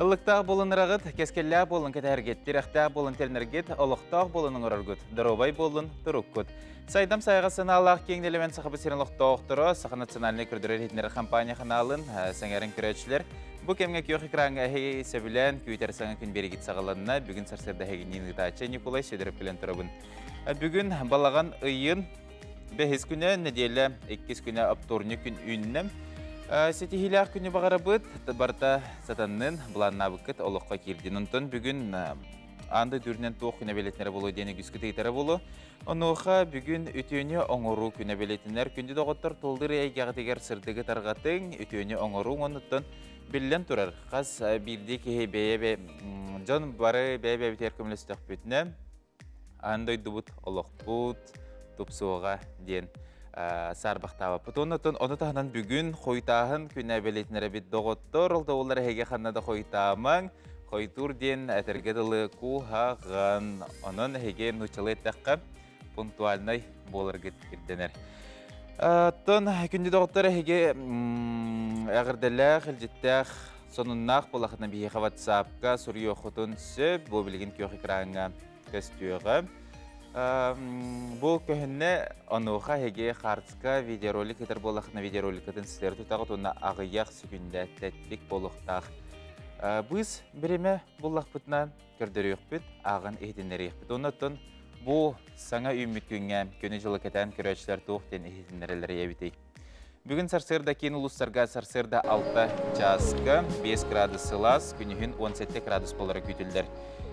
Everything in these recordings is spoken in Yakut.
Ыллыктаах буолан ыраҕыт, кэскиллээх буолан кэтэһэргит, тирэхтээх буолан тэринэргит, олохтоох буолан оҥороргут, доруобай буоллун туруккут. Сайдам сайаҕас санаалаах киэҥ нэлэмэн Сахабыт сирин олохтоохторо, Саха национальнай көрдөрөр иһитиннэрэр компания ханаалын сэҥээрин көрөөччүлэр, бу кэмҥэ күөх экраҥҥа эһиги сөбүлээн күүтэр саҥа күн биэригит саҕаланна. Бүгүн сарсыарда эһигинниин ыытааччы Николай Сидоров кэлэн турабын. Бүгүн балаҕан ыйын бэһис күнэ, нэдиэлэ иккис күнэ оптуорунньук күн үүннэ. Ситиһиилээх күнү баҕарабыт, барыта сатаннын, былааннаабыккыт олоххо киирдин. Онтон бүгүн аан дойду үрдүнэн туох күнэ бэлиэтинэрэ буолуо диэн үгүскүт ыйытара буолуо. Онуоха бүгүн үтүөнү оҥоруу күнэ бэлиэтинэр. Күндү доҕоттор, туллуур эйгэҕитигэр сырдыгы тарҕатыҥ, үтүөнү оҥоруҥ оннуттан биллэн турар, хас биирдии киһи бэйэ дьон бары бэйэ-бэйэбитигэр көмөлөстөхпүтүнэ, аан дойдубут, олохпут тупсуоҕа диэн саарбахтаабаппыт. Оннуттан ону таһынан бүгүн хойутааһын күнэ бэлиэтинэрэбит доҕоттор, ол да буоллар эһиги ханна да хойутаамаҥ, хойутуур диэн этэргэ дылы куһаҕан. Онон эһиги нууччалыы эттэххэ пунктуальнай буоларгыт ирдэнэр. Оттон күндү доҕоттор эһиги эҕэрдэлээх, илдьиттээх, сонуннаах буолахытына биһиэхэ WhatsApp-ка суруйуоххутун сөп. Бу билигин күөх экраҥҥа көстүөҕэ. Бу көһүннэ онуоха эһиги хартска видеоролик ыытар буоллаххытына видеороликкытын сытыары тутаҕыт уонна аҕыйах секүндэ тэттик буолуохтаах. Быыс биримэ буллахпытына көрдөрүөхпүт, ааҕан иһитиннэриэхпит. Оннуттан бу саҥа үүммүт күҥҥэ күнү-дьылы кэтээн көрөөччүлэр туох диэн иһитиннэрэллэр эбитий? Бүгүн сарсыарда киин улуустарга сарсыарда 6 чааска 5 градус сылаас, күнүһүн 17 градус буолара күүтүллэр.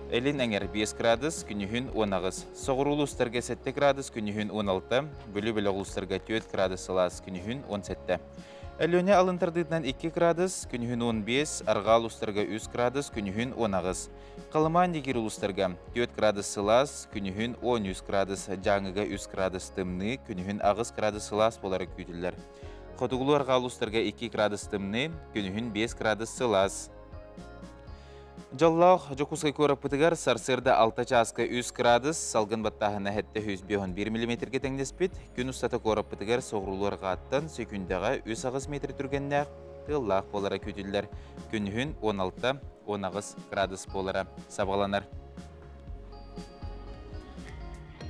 Илин эҥэр 5 градус, күнүһүн 18. Соҕуруу улуустарга 7 градус, күнүһүн 16. Бүлүү бөлөх улуустарга 4 градус сылаас, күнүһүн 17. Өлүөнэ алын тардыытынан 2 градус, күнүһүн 15, арҕаа улуустарга 3 градус, күнүһүн 18. Халыма Нигир улуустарга 4 градус сылаас, күнүһүн 13 градус, Дьааҥыга 3 градус тымныы, күнүһүн 8 градус сылаас буолара күүтүллэр. Хотугулуу арҕаа улуустарга 2 градус тымныы, күнүһүн 5 градус сылаас. Дьоллоох Дьокуускай куораппытыгар сарсыарда 6 чааска 3 градус, салгын баттааһына 751 миллиметргэ тэҥнэспит. Күн устата куораппытыгар соҕуруулуу арҕааттан сөкүүндэҕэ 3-8 метр түргэннээх тыаллаах буолара күүтүллэр. Күнүһүн 16-18 градус буолара сабаҕаланар.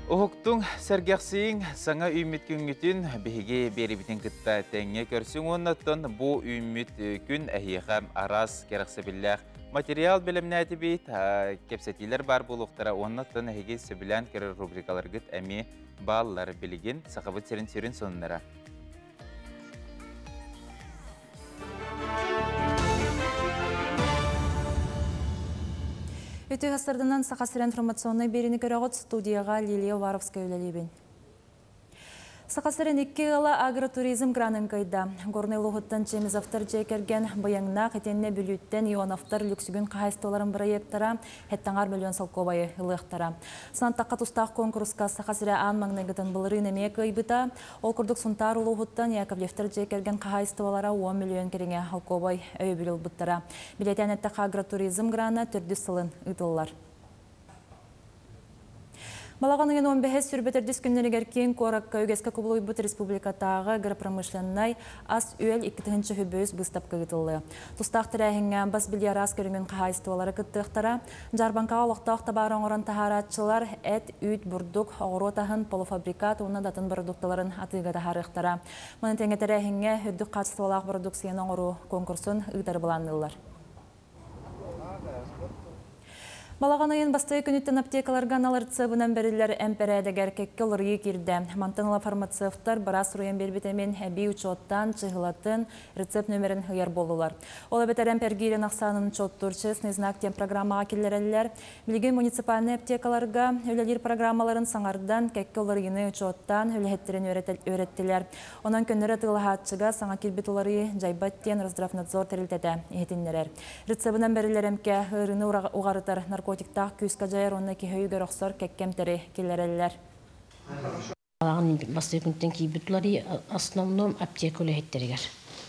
Уһуктуҥ, сэргэхсийиҥ, саҥа үүммүт күҥҥүтүн биһиги биэрибитин кытта тэҥҥэ көрсүҥ уонна оттон бу үүммүт күн эһиэхэ араас кэрэхсэбиллээх материал бэлэмнээтибит, кэпсэтиилэр баар буолуохтара уонна оттон эһиги сөбүлээн көрөр рубрикаларгыт эмиэ бааллар билигин Сахабыт сирин сүрүн сонуннара. Үтүө сарсыарданан Саха сирэ информационнай биэриини көрөҕүт студияҕа Лилия Уваровская үлэлиибин. Саха сирин икки ыала агротуризм гранын кыайда. Горнай улууһуттан Чемизовтар дьиэ кэргэн Быйаҥнаах итиэннэ Бүлүүттэн Ионовтар Лүксүгүн хаһаайыстыбаларын бырайыактара хэттаҥар миллион солкуобайы ылыахтара. Сантахха тустаах куонкуруска Саха сирэ аан маҥнайгытын былырыын эмиэ кыайбыта. Ол курдук Сунтаар улууһуттан Яковлевтар дьиэ кэргэн хаһаайыстыбалара 10 миллион кэриҥэ солкуобай өйөбүл ылбыттара. Билиэтээн эттэххэ, агротуризм грана төрдүс сылын ыытыллар. Балаҕан ыйын 15 сүрбэтэрдис күннэригэр киин куоракка үгэскэ кубулуйбут республикатааҕы агропромышленнай ас-үөл 2023 быыстапка ыытыллыа. Тустаах тэрээһиҥҥэ бас билии араас көрүҥүн хаһаайыстыбалара кыттыахтара. Дьаарбаҥкаҕа олохтоох табаары оҥорон таһаарааччылар эт, үүт, бурдук, оҕуруот аһын, полуфабрикат уонна да атын бородуукталарын атыыга таһаарыахтара. Маны тэҥэ тэрээһиҥҥэ үрдүк хаачыстыбалаах бородууксуйаны оҥоруу конкурсун ыытары былаанныыллар. Балаҕан ыйын бастакы күнүттэн аптекаларга анал рецебынан бэриллэр эмп бэрээдэгэр кэккэ уларыйыы киирдэ. Мантан ыла фармацевтар быраас суруйан биэрбит эмин эбии учуоттаан, чыһылатын, рецепт нөмерин ыйар буоллулар. Ол эбэтэр эмп эргиирин ахсаанын учуоттуур «Честный знак» диэн программаҕа киллэрэллэр. Билигин муниципальнай аптекаларга үлэлиир программаларын саҥардан, кэккэ уларыйыыны учуоттаан, үлэһиттэрин үөрэттилэр. Онон көннөрү атыылаһааччыга саҥа киирбит уларыйыы дьайбат диэн Росздравнадзор тэрилтэтэ иһитиннэрэр. Рецебынан бэриллэр эмкэ ыарыыны уҕарытар наркотиктаах күүскэ дьайар уонна киһи өйүгэр охсор кэккэ эмтэри киллэрэллэр. Балаҕан бастакы күнтэн киирбит уларыйыы основном аптека үлэһиттэригэр.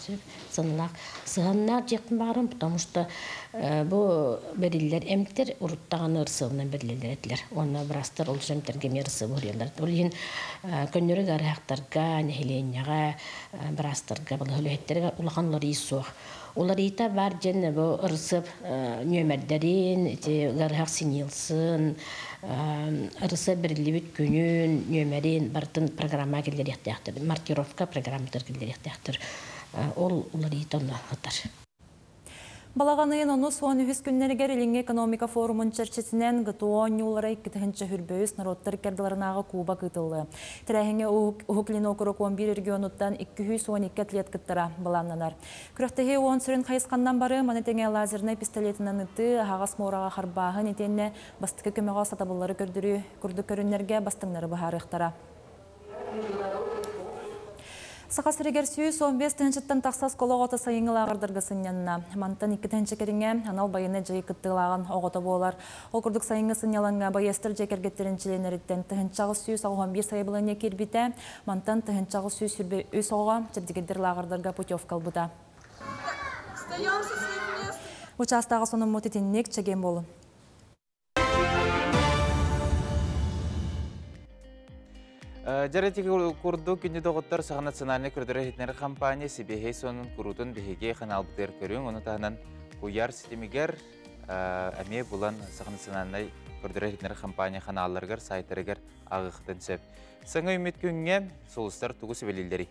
Сөп сыаналаах сыһыаннаах диэхпин баҕарабын, потому что бу бэриллэр эмтэр уруттаҕаны ырысыабынан бэриллэллэр этилэр. Уонна быраастар ол эмтэргэ эмиэ ырысыабы уһуйаллар. Ол иһин көннөрү ыарыһахтарга, нэһилиэнньэҕэ, быраастарга, балыыһа үлэһиттэригэр улахан уларыйыы суох. Уларыйыыта баар диэн бу ырысыап нүөмэрдэрин, ити ыарыһах синилсын, ырысыап бэриллибит күнүн, нүөмэрин барытын программаҕа киллэриэхтээхтэр. Маркировка программатыгар киллэриэхтээхтэр. Ол уларыйыыта онно сытар. Балаҕан ыйын онус 13 күннэригэр Илиҥҥи экономика форумун чэрчитинэн ГТО оонньуулара 2 023 норуоттар икки ардыларынааҕы кубок ыытыллыа. Тэрээһиҥҥэ Уһук Илин уокурук 11 регионуттан 212 атлет кыттара былааннанар. Күрэхтэһии 10 сүрүн хайысханнан бары, маны тэҥэ лазернай пистолетынан ытыы, аһаҕас муораҕа харбааһын итиэннэ бастакы көмөҕө сатабыллары көрдөрүү курдук көрүҥнэргэ бастыҥнары быһаарыахтара. Саха сиригэр 115 тыһыынчаттан тахса оскуола оҕото сайыҥҥы лааҕырдарга сынньанна. Мантан 2 тыһыынча кэриҥэ анал байыаннай дьайыы кыттыылааҕын оҕото буолар. Ол курдук сайыҥҥы сынньалаҥҥа байыастар дьиэ кэргэттэрин чилиэннэриттэн 1881 сайабылыанньа киирбитэ. Мантан 1823 оҕо чэбдигирдэр лааҕырдарга путевка ылбыта. Бу чаастааҕы сонуммут итинник, чэгиэн буолун. Дьэ курдук күндү доҕоттор, Саха национальнай көрдөрөр компания сибиэһэй сонун куруутун биһиги ханаалбытыгар көрүҥ, ону таһынан куйаар ситимигэр эмиэ булан Саха национальнай көрдөрөр компания ханаалларыгар, сайтарыгар ааҕыаххытын сөп. Саҥа үүммүт күҥҥэ сулустар тугу сүбэлииллэрий?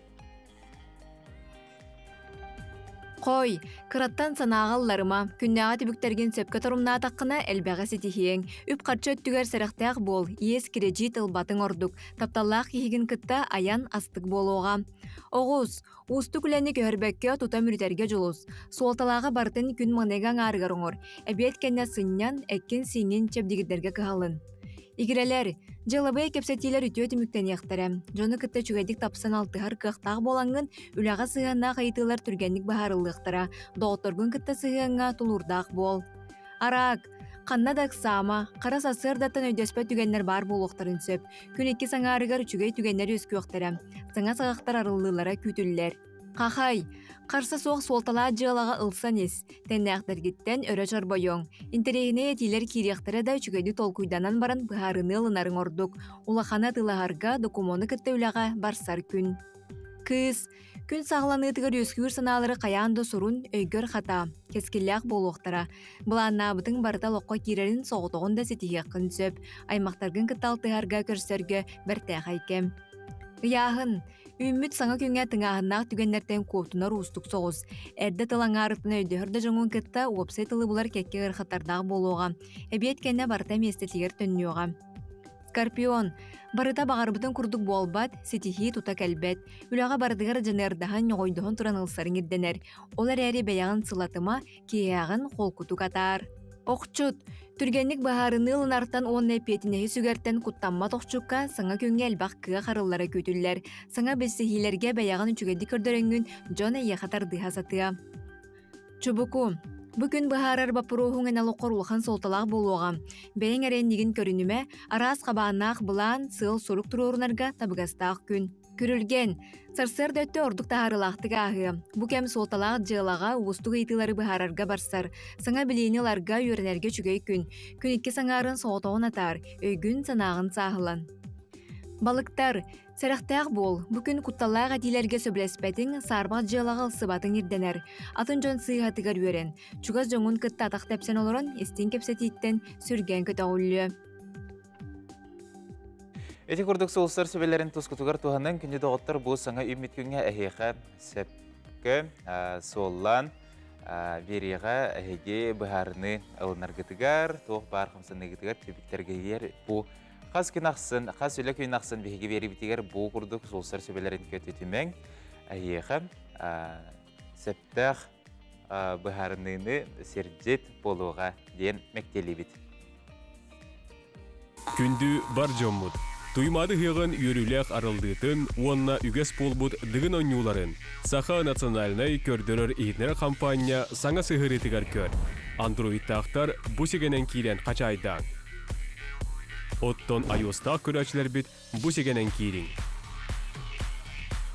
Хой, кыраттан санааҕа ылларыма, күннээҕи түбүктэргин сөпкө торумнаатаххына элбэҕи ситиһиэҥ. Үп-харчы өттүгэр сэрэхтээх буол, иэс кирэдьиит ылбатыҥ ордук. Тапталлаах киһигин кытта айан астык буолуоҕа. Оҕус, уустук үлэни көһөрбөккө тута мүрүтэргэ дьулус. Суолталааҕы барытын күн маҥнайгы аҥаарыгар оҥор. Эбиэт кэннэ сынньан, эккин-сииҥҥин чэбдигирдэргэ кыһалын. Игирэлэр, дьыалабыай кэпсэтиилэр үтүө түмүктэниэхтэрэ. Дьону кытта үчүгэйдик тапсан алтыһар кыахтаах буолаҥҥын, үлэҕэ сыһыаннаах ыйытыылар түргэнник быһаарыллыахтара. Доҕотторгун кытта сыһыаҥҥа тулуурдаах буол. Араак, ханна да ыксаама, хара сарсыардаттан өйдөспөт түгэннэр баар буолуохтарын сөп. Күн иккис аҥаарыгар үчүгэй түгэннэр үөскүөхтэрэ. Саҥа саҕахтар арыллыылара күүтүллэр. Хахай, харса суох суолталаах дьыалаҕа ылсан ис, тэннээхтэргиттэн өрө чорбойуоҥ. Интэриэһинэй этиилэр киириэхтэрэ да үчүгэйдик толкуйданан баран быһаарыныы ылынарыҥ ордук. Улаханы атыылаһарга, докумуону кытта үлэҕэ барсар күн. Кыыс, күн саҕаланыытыгар үөскүүр санаалары хайаан да сурун, өйгөр хатаа, кэскиллээх буолуохтара. Былааннаабытыҥ барыта олоххо киирэрин соҕотоҕун да ситиһиэххин сөп. Аймахтаргын кытта алтыһарга, көрсөргө бэртээхэй кэм. Ыйааһын, үүммүт саҥа күҥҥэ тыҥааһыннаах түгэннэртэн куотунар уустук соҕус. Эрдэ тыл аҥаарыттан өйдөһөр да дьоҥҥун кытта уопсай тылы булар кэккэ ыарахаттардаах буолуоҕа. Эбиэт кэннэ барыта миэстэтигэр төннүөҕэ. Скорпион. Барыта баҕарбытын курдук буолбат, ситиһии тута кэлбэт. Үлэҕэ барытыгар дьаныардаһан, ньоҕойдоһон туран ылсарыҥ ирдэнэр. Ол эрээри бэйэҕин сылатыма, киэһээҕин холкутук атаар. Охчут. Түргэнник быһаарыныы ылынартан уонна эппиэтинэһи сүгэртэн куттаммат охчукка саҥа күҥҥэ элбэх кыах арыллара күүтүллэр. Саҥа билсиһиилэргэ бэйэҕин үчүгэйдик көрдөрөҥҥүн дьон эйиэхэ тардыһа сатыа. Чубуку. Бу күн быһаарар боппуруоһуҥ эн олоххор улахан суолталаах буолуоҕа. Бэйэҥ эрэ иннигин көрүнүмэ, араас хабааннаах былаан, сыал-сорук туруорунарга табыгастаах күн. Күрүлгэн. Сарсыарда өттө ордук таһаарыылаахтык ааһыа. Бу кэм суолталаах дьыалаҕа уустук ыйытыылары быһаарарга барсар. Саҥа билиини ыларга, үөрэнэргэ үчүгэй күн. Күн икки саҥаарын соҕотоҕун атаар, өйгүн-санааҕын сааһылан. Балыктар. Сэрэхтээх буол. Бу күн кутталлаах этиилэргэ сөбүлэспэтиҥ, саарбах дьыалаҕа ылсыбатыҥ ирдэнэр. Атын дьон сыыһатыгар үөрэн. Чугас дьоҥҥун кытта атах тэпсэн олорон, истиҥ кэпсэтииттэн сүргэҥ көтөҕүллүө. Ити курдук сулустар сүбэлэрин тускутугар туһанан, күндү доҕоттор, бу саҥа үүммүт күҥҥэ эһиэхэ сөпкө суоллаан биэриэҕэ, эһиги быһаарыныы ылынаргытыгар, туох баар хамсаныыгытыгар, түбүктэргитигэр бу хас күн ахсын, хас үлэ күн ахсын биһиги биэрибитигэр бу курдук сулустар сүбэлэрин көтүтүмэҥ, эһиэхэ сөптөөх быһаарыныыны сирдьит буолуоҕа диэн мэктиэлиибит. Күндү бар дьоммут, Туймаада ыһыаҕын үөрүүлээх арыллыытын уонна үгэс буолбут Дыгын оонньууларын Саха национальнай көрдөрөр иһитиннэрэр хампаанньа саҥа сыһыарыытыгар көр. Андроидтаахтар бу сигэнэн киирэн хачаайдааҥ. Оттон iOS-таах көрөөччүлэрбит бу сигэнэн киириҥ.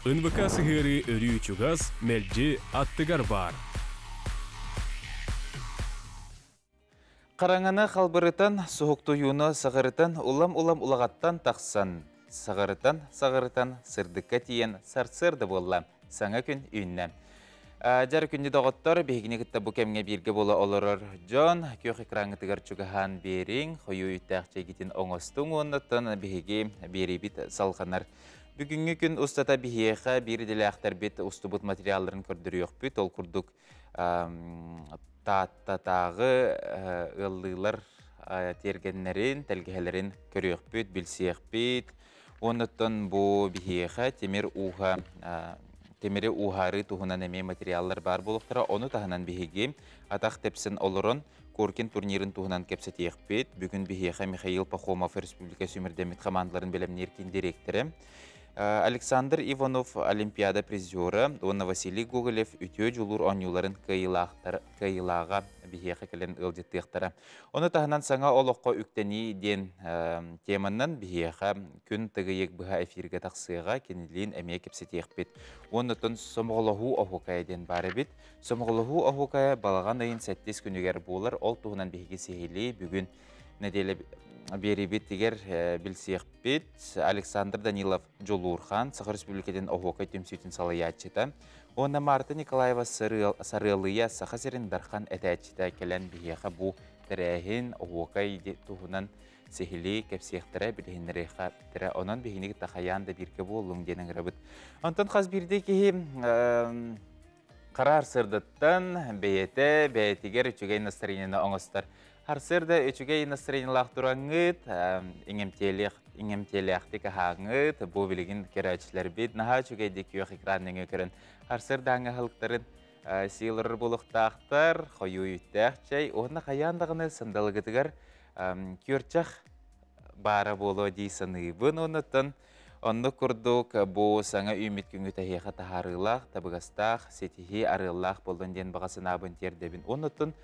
НВК сыһыарыы өрүү чугас, мэлдьи аттыгар баар. Хараҥаны халбарытан, суһуктуйууну саҕарытан, улам-улам улаҕаттан тахсан, саҕарытан, саҕарытан, сырдыкка тиийэн сарсыарда буолла, саҥа күн үүннэ. Дьэр күндү доҕоттор, биһигини кытта бу кэмҥэ бииргэ буола олорор дьон, күөх экраҥҥытыгар чугаһаан биэриҥ, хойуу үүттээх чэйгитин оҥостуҥ уонна биһиги биэриибит салҕанар. Бүгүҥҥү күн устата биһиэхэ биир идэлээхтэрбит устубут материалларын көрдөрүөхпүт. Ол курдук Тааттатааҕы ыаллыылар тиэргэннэрин, тэлгэһэлэрин көрүөхпүт, билсиэхпит. Оннуттан бу биһиэхэ тимир ууһа тимири ууһаарыы туһунан эмиэ материаллар баар буолуохтара. Ону таһынан биһиги атах тэпсэн олорон Коркин турнирын туһунан кэпсэтиэхпит. Бүгүн биһиэхэ Михаил Пахомов республика сүүмэрдэммит хамаандаларын бэлэмниир киин дириэктэрэ, Александр Иванов Олимпиада призера уонна Василий Гоголев үтүө дьулуур оонньууларын кыайыылааҕа биһиэхэ кэлэн ыалдьыттыахтара. Ону таһынан саҥа олоххо үктэнии диэн теманан биһиэхэ күн тыгыйык быһа эфиргэ тахсыаҕа, кинилиин эмиэ кэпсэтиэхпит. Уонна сомоҕолоһуу оһуокайа диэн баар эбит. Сомоҕолоһуу оһуокайа балаҕан ыйын сэттис күнүгэр буолар. Ол туһунан биһиги сиһилии бүгүн нэдиэлэ биэрибитигэр билсиэхпит. Александр Данилов Дьулуурхан, Саха Республикатын оһуокай түмсүүтүн салайааччыта, уонна Марта Николаева Сарыалыйа Саха сирин Дархан этээччитэ кэлэн биһиэхэ бу тэрээһин оһуокай туһунан сиһилии кэпсиэхтэрэ, билиһиннэриэхтэрэ. Онон биһигини кытта хайаан да бииргэ буоллуҥ диэн ыҥырабыт. Онтон хас биирдии киһи Хараар сырдыттан бэйэтэ бэйэтигэр үчүгэй настроениены оҥостор. Харсыарда үчүгэй настроениелаах тураҥҥыт, иҥэмтиэлээхтик аһааҥҥыт, бу билигин көрөөччүлэрбит наһаа үчүгэйдик күөх экран нөҥүө көрөн харсыардааҥҥы аһылыктарын сиилэрэр буолуохтаахтар, хойуу үүттээх чэй уонна хайаан даҕаны сандалыгытыгар күөрчэх баара буолуо дии саныыбын. Оннуттан Оннук курдук бу саҥа үүммүт күҥҥү эһиэхэ таһаарыылаах, табыгастаах, ситиһии арыаллаах буоллун диэн баҕа санаабын тиэрдэбин. Оннуттан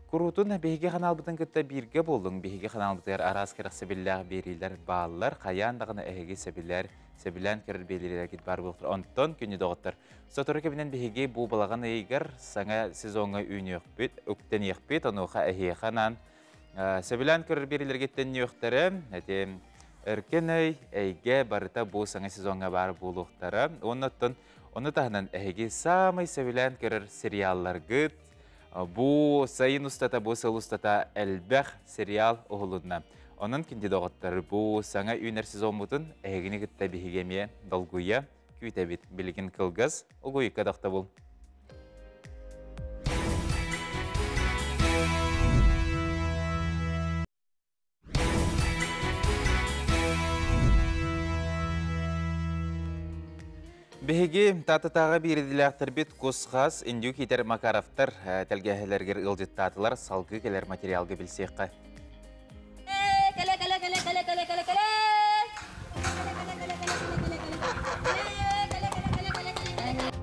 куруутун биһиги ханаалбытын кытта бииргэ буоллуҥ. Биһиги ханаалбытыгар араас кэрэхсэбиллээх биэриилэр бааллар. Хайаан даҕаны эһиги сэбилэр, сэбилээн көрөр биэриилэргит баар буолуохтар. Онтон күнү доҕоттор, сотору кэминэн биһиги бу балаҕан ыйыгар саҥа сезоҥҥа үүнүөхпүт, үктэниэхпит. Онуоха эһиэхэ анаан Сөбүлээн көрөр биэриилэргиттэн нүөхтэрэ, эти өркөн өй, эйгэ барыта бу саҥа сезоҥҥа баар буолуохтара. Уонна оттон ону таһынан эһиги саамай сөбүлээн көрөр сериалларгыт бу сайын устата, бу сыл устата элбэх сериал уһулунна. Онон күндү доҕоттор, бу саҥа үүнэр сезоммутун эһигини кытта биһиги эмиэ долгуйа күүтэбит. Билигин кылгас угуйукка тохтобул. Биһиги Таататааҕы биирдилээхтэрбит кус-хас, индюк иитэр Макаровтар тэлгэһэлэригэр ыалдьыттаатылар, салгыы кэлэр материалга билсиэххэ. Кэлэ, кэлэ, кэлэ, кэлэ, кэлэ, кэлэ, кэлэ.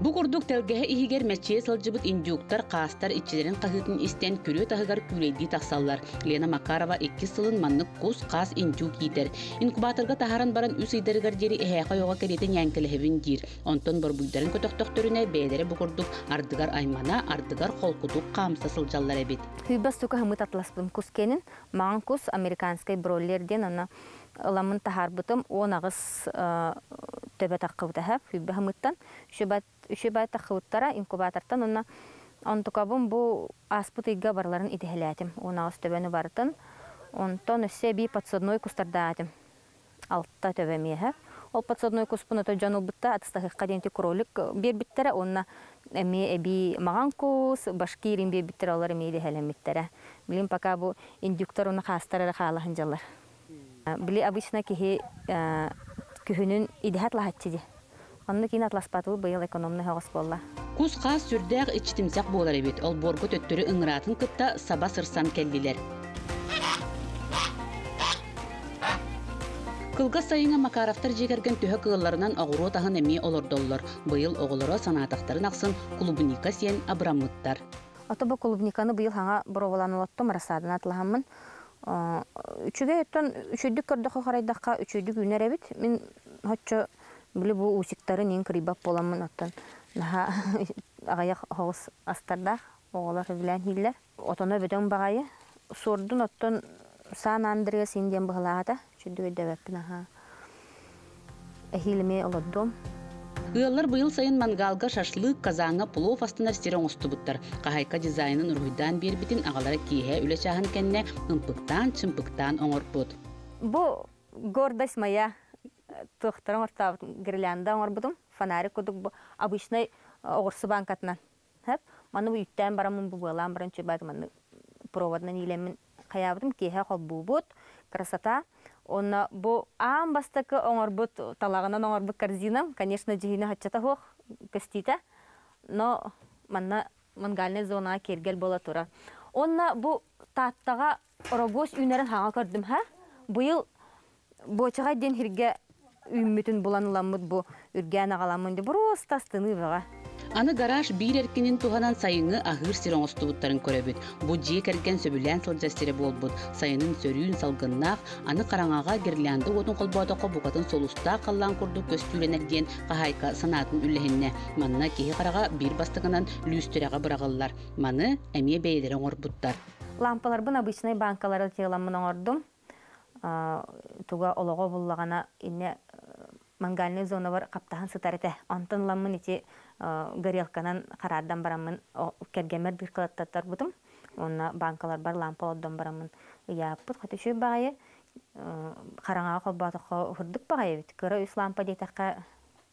Бу курдук тэлгэһэ иһигэр мэччийэ сылдьыбыт индюктар, хаастар иччилэрин хаһыытын истэн күрүө таһыгар күүлэйдии тахсаллар. Лена Макарова иккис сылын маннык кус-хаас индюк иитэр. Инкубаторга таһааран баран үс ыйдарыгар диэри эһээхэй оҕо кэриэтэ ньээҥкэлэһэбин диир. Онтон борбуйдарын көтөхтөхтөрүнэ бэйэлэрэ бу курдук ардыгар аймана, ардыгар холкутук хаамса сылдьаллар эбит. Күйбэс сука хымыт атласпын кус кенин, маҥан кус американскай бройлер диэн аны ыламмын таһаарбытым 18 төбө таххыбыта күйбэ хымыттан үчүбай таххыбыттара инкубатортан онно онтукабын бу ааспыт ыйга барыларын идэһэлээтим 18 төбөнү барытын онтон өссө эбии подсадной кустардаатым алта төбө миэхэ ол подсадной куспун ото дьон ылбытта атыстаһыахха диэн кролик биэрбиттэрэ уонна эмиэ эбии маҕан кус башкирин биэрбиттэрэ олор эмиэ идэһэлэммиттэрэ билин пока бу индюктар уонна хаастар эрэ хаалаһын дьаллар били обычно киһи күһүнүн идэһэ атлаһаччы ди онно киин атласпатыбы быйыл экономный оҕус буолла. Кус-хаас сүрдээх иччитимсэх буолар эбит. Олбуорга төттөрү ыҥыраатын кытта саба сырсан кэллилэр. Кылгас сайыҥҥа Макаровтар дьиэ кэргэн төһө кыалларынан оҕуруот аһын эмиэ олордоллор. Быйыл оҕолоро санаатахтарын ахсын клубника сиэн абыраммыттар. Ото бу клубниканы быйыл хаҥа боруобалаан олоттум, рассаданы атлаһаммын. Үчүгэй оттон үчүйдүк көрдөххө харайдахха үчүйдүк үүнэр эбит. Мин хоччо Били бу усиктарын ин кырыйбат буоламмын оттон наһаа аҕыйах оҕус астардаах оҕолор сөбүлээн иһиллэр. Отоно бөдөҥ баҕайы. Суордун оттон Сан Андреас ин диэн быһылаата. Чүдү өйдөбөппүн аһаа. Эһиил эмиэ олордуом. Ыаллар быйыл сайын мангалга шашлык, казаҥҥа плов астынар сир оҥостубуттар. Хаһайка дизайнын уруһуйдаан биэрбитин аҕалара киэһэ үлэ чааһын кэннэ ымпыктаан-чымпыктаан оҥорбут. Бу гордость моя туохтарын оҥортообут гирлянда оҥорбутум. Фонарик курдук бу обычный оҕурсу бааҥкатынан. Маны бу үттээн бараммын бу быалаан баран чөбөт манны проводынан иилэммин хайаабытым киэһэ холбуубут. Красота. Онно бу аан бастакы оҥорбут талаҕынан оҥорбут корзинам, конечно, дьиһини хаччата суох көстүүтэ. Но манна мангальный зонаҕа киэргэл буола турар. Онно бу Тааттаҕа орогуос үүнэрин хаҥа көрдүм ха. Быйыл Буочаҕай диэн сиргэ үүммүтүн булан ыламмыт бу үргээн аҕаламмын дии боруоста астыныы бөҕө. Аны гараж биир эркинин туһанан сайыҥҥы аһыыр сир оҥостубуттарын көрөбүт. Бу дьиэ кэргэн сөбүлээн сылдьар сирэ буолбут. Сайынын сөрүүн салгыннаах, аны хараҥаҕа гирлянда уотун холбоотоххо букатын сулустаах халлаан курдук көстүүлэнэр диэн хаһаайка санаатын үллэһиннэ. Манна киһи хараҕа биир бастакынан лүүстүрэҕэ быраҕыллар. Маны эмиэ бэйэлэрэ оҥорбуттар. Лампаларбын обычнай банкалары тыаламмын оҥордум. Туга олоҕо буллаҕына инне мангальный зонабар хаптаһан сытар этэ. Онтон ыламмын ити горелканан хараардан бараммын кэргэммэр дыркалаттаттарбытым. Уонна банкаларбар лампа олордон бараммын ыйааппыт. Хоту үчүгэй баҕайы хараҥаҕа холбоотоххо урдук баҕайы эбит. Кыра үс лампа диэтэххэ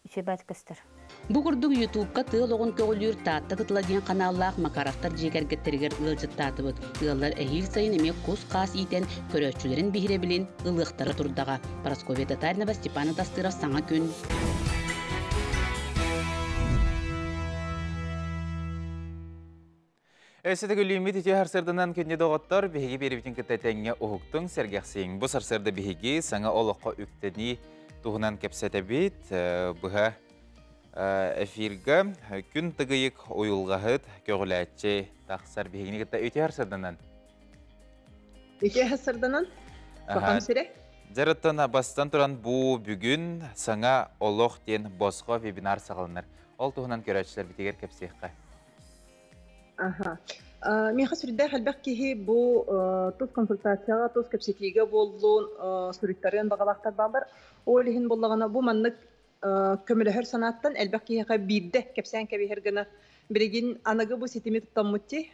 үчүгэй көстөр. Бу курдук Ютубка тыа олоҕун көҕүлүүр Таатта кытыла диэн ханааллаах Макаровтар дьиэ кэргэттэригэр ыалдьыттаатыбыт. Ыаллар эһиил сайын эмиэ кус-хаас иитэн, көрөөччүлэрин биһирэбилин ылыахтара турдаҕа. Парасковья Татаринова, Степан Атастыров Саҥа күн. Өссө төгүлүүммүт үтүө сарсыарданан күндү доҕоттор, биһиги биэрибитин кытта тэҥҥэ уһуктуҥ, сэргэхсиҥ. Бу сарсыарда биһиги саҥа олоххо үктэнии туһунан кэпсэтэбит. Быһа эфирга күн тыгыйык уйулҕаһыт, көҕүлээччи тахсар биһигини кытта үтүө сарсыарданан. Үтүө сарсыарданан, Сахам сирэ. Дьарыттан бастан туран бу бүгүн саҥа олох диэн босхо вебинар саҕаланар. Ол туһунан көрөөччүлэрбитигэр кэпсиэххэ. Аха. Миэхэ сүрдээх элбэх киһи бу тус консультацияҕа, тус кэпсэтиигэ буоллун, суруйтарыан баҕалаахтар бааллар. Ол иһин буоллаҕына бу маннык көмөлөһөр санааттан элбэх киһиэхэ биирдэ кэпсээн кэбиһэр гына билигин аныгы бу ситими туттаммыт дии,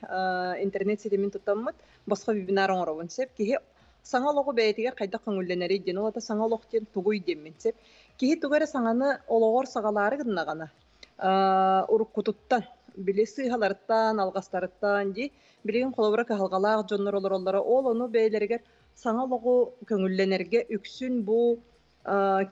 интернет ситимин туттаммыт босхо вебинар оҥоробун сөп. Киһи саҥа олоҕу бэйэтигэр хайдах көҥүллэнэрий диэн, ол ата саҥа олох диэн тугуй диэммин сөп. Киһи тугу эрэ саҥаны олоҕор саҕалаары гыннаҕына уруккутуттан били сыыһаларыттан, алҕастарыттан дии билигин холобура кыһалҕалаах дьоннор олороллоро ол ону бэйэлэригэр саҥа олоҕу көҥүллэнэргэ үксүн бу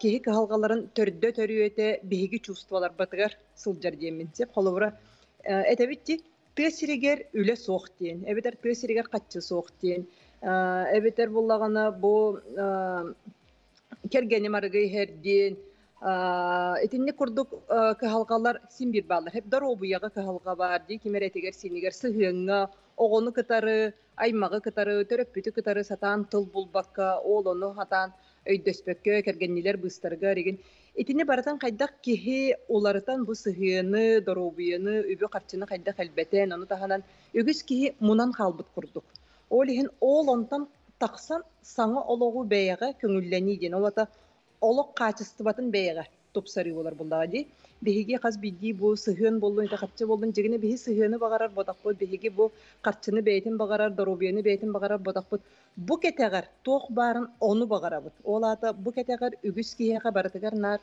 киһи кыһалҕаларын төрдө төрүөтэ биһиги чувстволарбытыгар сылдьар диэммин сөп. Холобура этэбит дии тыа сиригэр үлэ суох диэн, эбэтэр тыа сиригэр хаччы суох диэн, эбэтэр буллаҕына бу кэргэним арыгы иһэр диэн итинник курдук кыһалҕалар син биир бааллар. Хеп доруобуйаҕа кыһалҕа баар дии ким эрэ этигэр-сиинигэр сыһыаҥҥа оҕону кытары, аймаҕы кытары, төрөппүтү кытары сатаан тыл булбакка, ол ону сатаан өйдөспөккө кэргэннилэр быыстарыгар игин. Итини барытын хайдах киһи уларытан бу сыһыаны, доруобуйаны, үбү-харчыны хайдах элбэтэн, ону таһынан үгүс киһи мунан хаалбыт курдук. Ол иһин ол онтон тахсан саҥа олоҕу бэйэҕэ көҥүллэнии диэн, ол ата олох хаачыстыбатын бэйэҕэ тупсарыы буолар буллаҕа дии. Биһиги хас биирдии бу сыһыан буоллун, ити харчы буоллун, дьигинэ биһи сыһыаны баҕарар ботахпыт, биһиги бу харчыны бэйэтин баҕарар, доруобуйаны бэйэтин баҕарар ботахпыт. Бу кэтэҕэр туох баарын ону баҕарабыт. Ол аата бу кэтэҕэр үгүс киһиэхэ барытыгар наар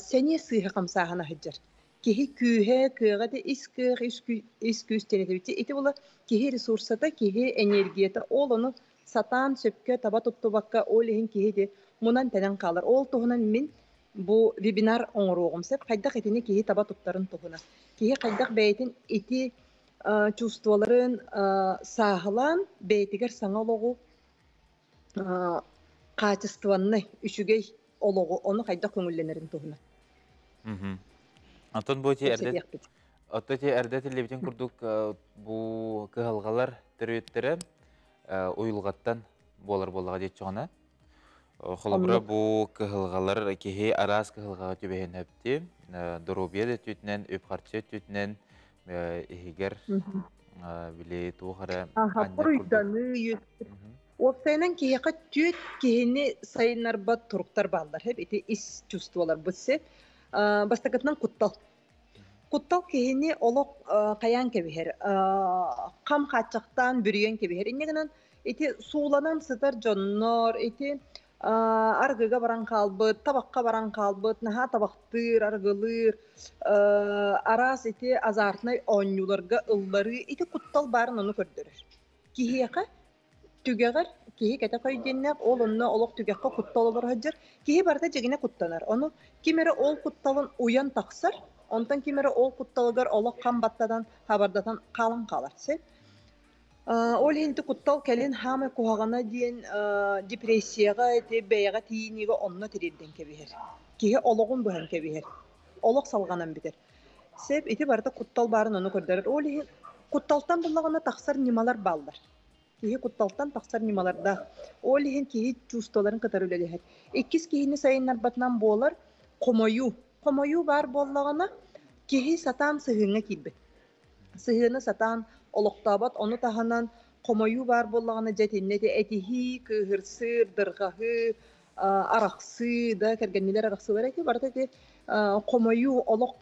сэниэ сыыһа хамсааһына сылдьар. Киһи күүһэ, кыаҕа да ис кыах, ис күүс диэн Ити була киһи ресурсата, киһи энергията, ол ону сатаан сөпкө таба туттубакка, ол иһин киһи де мунан-тэнэн хаалар. Ол туһунан мин бу вебинар оҥоруоҕум сөп. Хайдах итини киһи таба туттарын туһунан. Киһи хайдах бэйэтин ити чувстволарын сааһылаан бэйэтигэр саҥа олоҕу хаачыстыбаннай, үчүгэй олоҕу ону хайдах көҥүллэнэрин туһунан. Оттон бу Отто ти эрдэ тиллибитин курдук бу кыһалҕалар төрүөттэрэ уйулҕаттан буолар буоллаҕа диэччэҕинэ. Холобура бу кыһалҕалар киһи араас кыһалҕаҕа түбэһэн өптү, доруобуйа да өттүтүнэн, үп-харчы өттүтүнэн иһигэр били туох эрэ анньар курдук. Уопсайынан киһиэхэ түөт киһини сайыннарбат туруктар бааллар. Ити ис чувстволарбыт сеп. Бастакытынан куттал. Куттал киһини олох хайаан кэбиһэр, хам хааччахтаан бүрүйэн кэбиһэр. Инньэ гынан ити сууланан сытар дьоннор, ити арыгыга баран хаалбыт, табахха баран хаалбыт, наһаа табахтыыр, арыгылыыр, араас ити азартнай оонньууларга ылларыы, ити куттал баарын ону көрдөрөр. Киһиэхэ түгэҕэр киһи кэтэх өйдүннээх, ол онно олох түгэххэ куттал олоро сылдьар. Киһи барыта дьигинэ куттанар. Ону ким эрэ ол кутталын уйан тахсар, онтон ким эрэ ол кутталыгар олох хам баттатан, хабардатан хаалан хаалар. Сеп. Ол иһин куттал кэлин хаамай куһаҕана диэн депрессияҕа, ити бэйэҕэ тиийинигэ онно тириэрдэн кэбиһэр. Киһи олоҕун быһан кэбиһэр. Олох салҕанан бүтэр. Сеп, ити барыта куттал баарын ону көрдөрөр. Ол иһин кутталтан буллаҕына тахсар ньымалар бааллар. Киһи кутталтан тахсар ньымалардаах. Ол иһин киһи чувстволарын кытары үлэлэһэр. Иккис киһини сайыннарбатынан буолар хомойуу. Хомойуу баар буоллаҕына, киһи сатаан сыһыаҥҥа киирбэт. Сыһыаны сатаан олохтообот, ону таһынан хомойуу баар буоллаҕына дьэ итиннэ этиһии, кыыһырсыы, дырҕаһыы, арахсыы да кэргэннилэр арахсыылара ити барыта ити хомойуу олох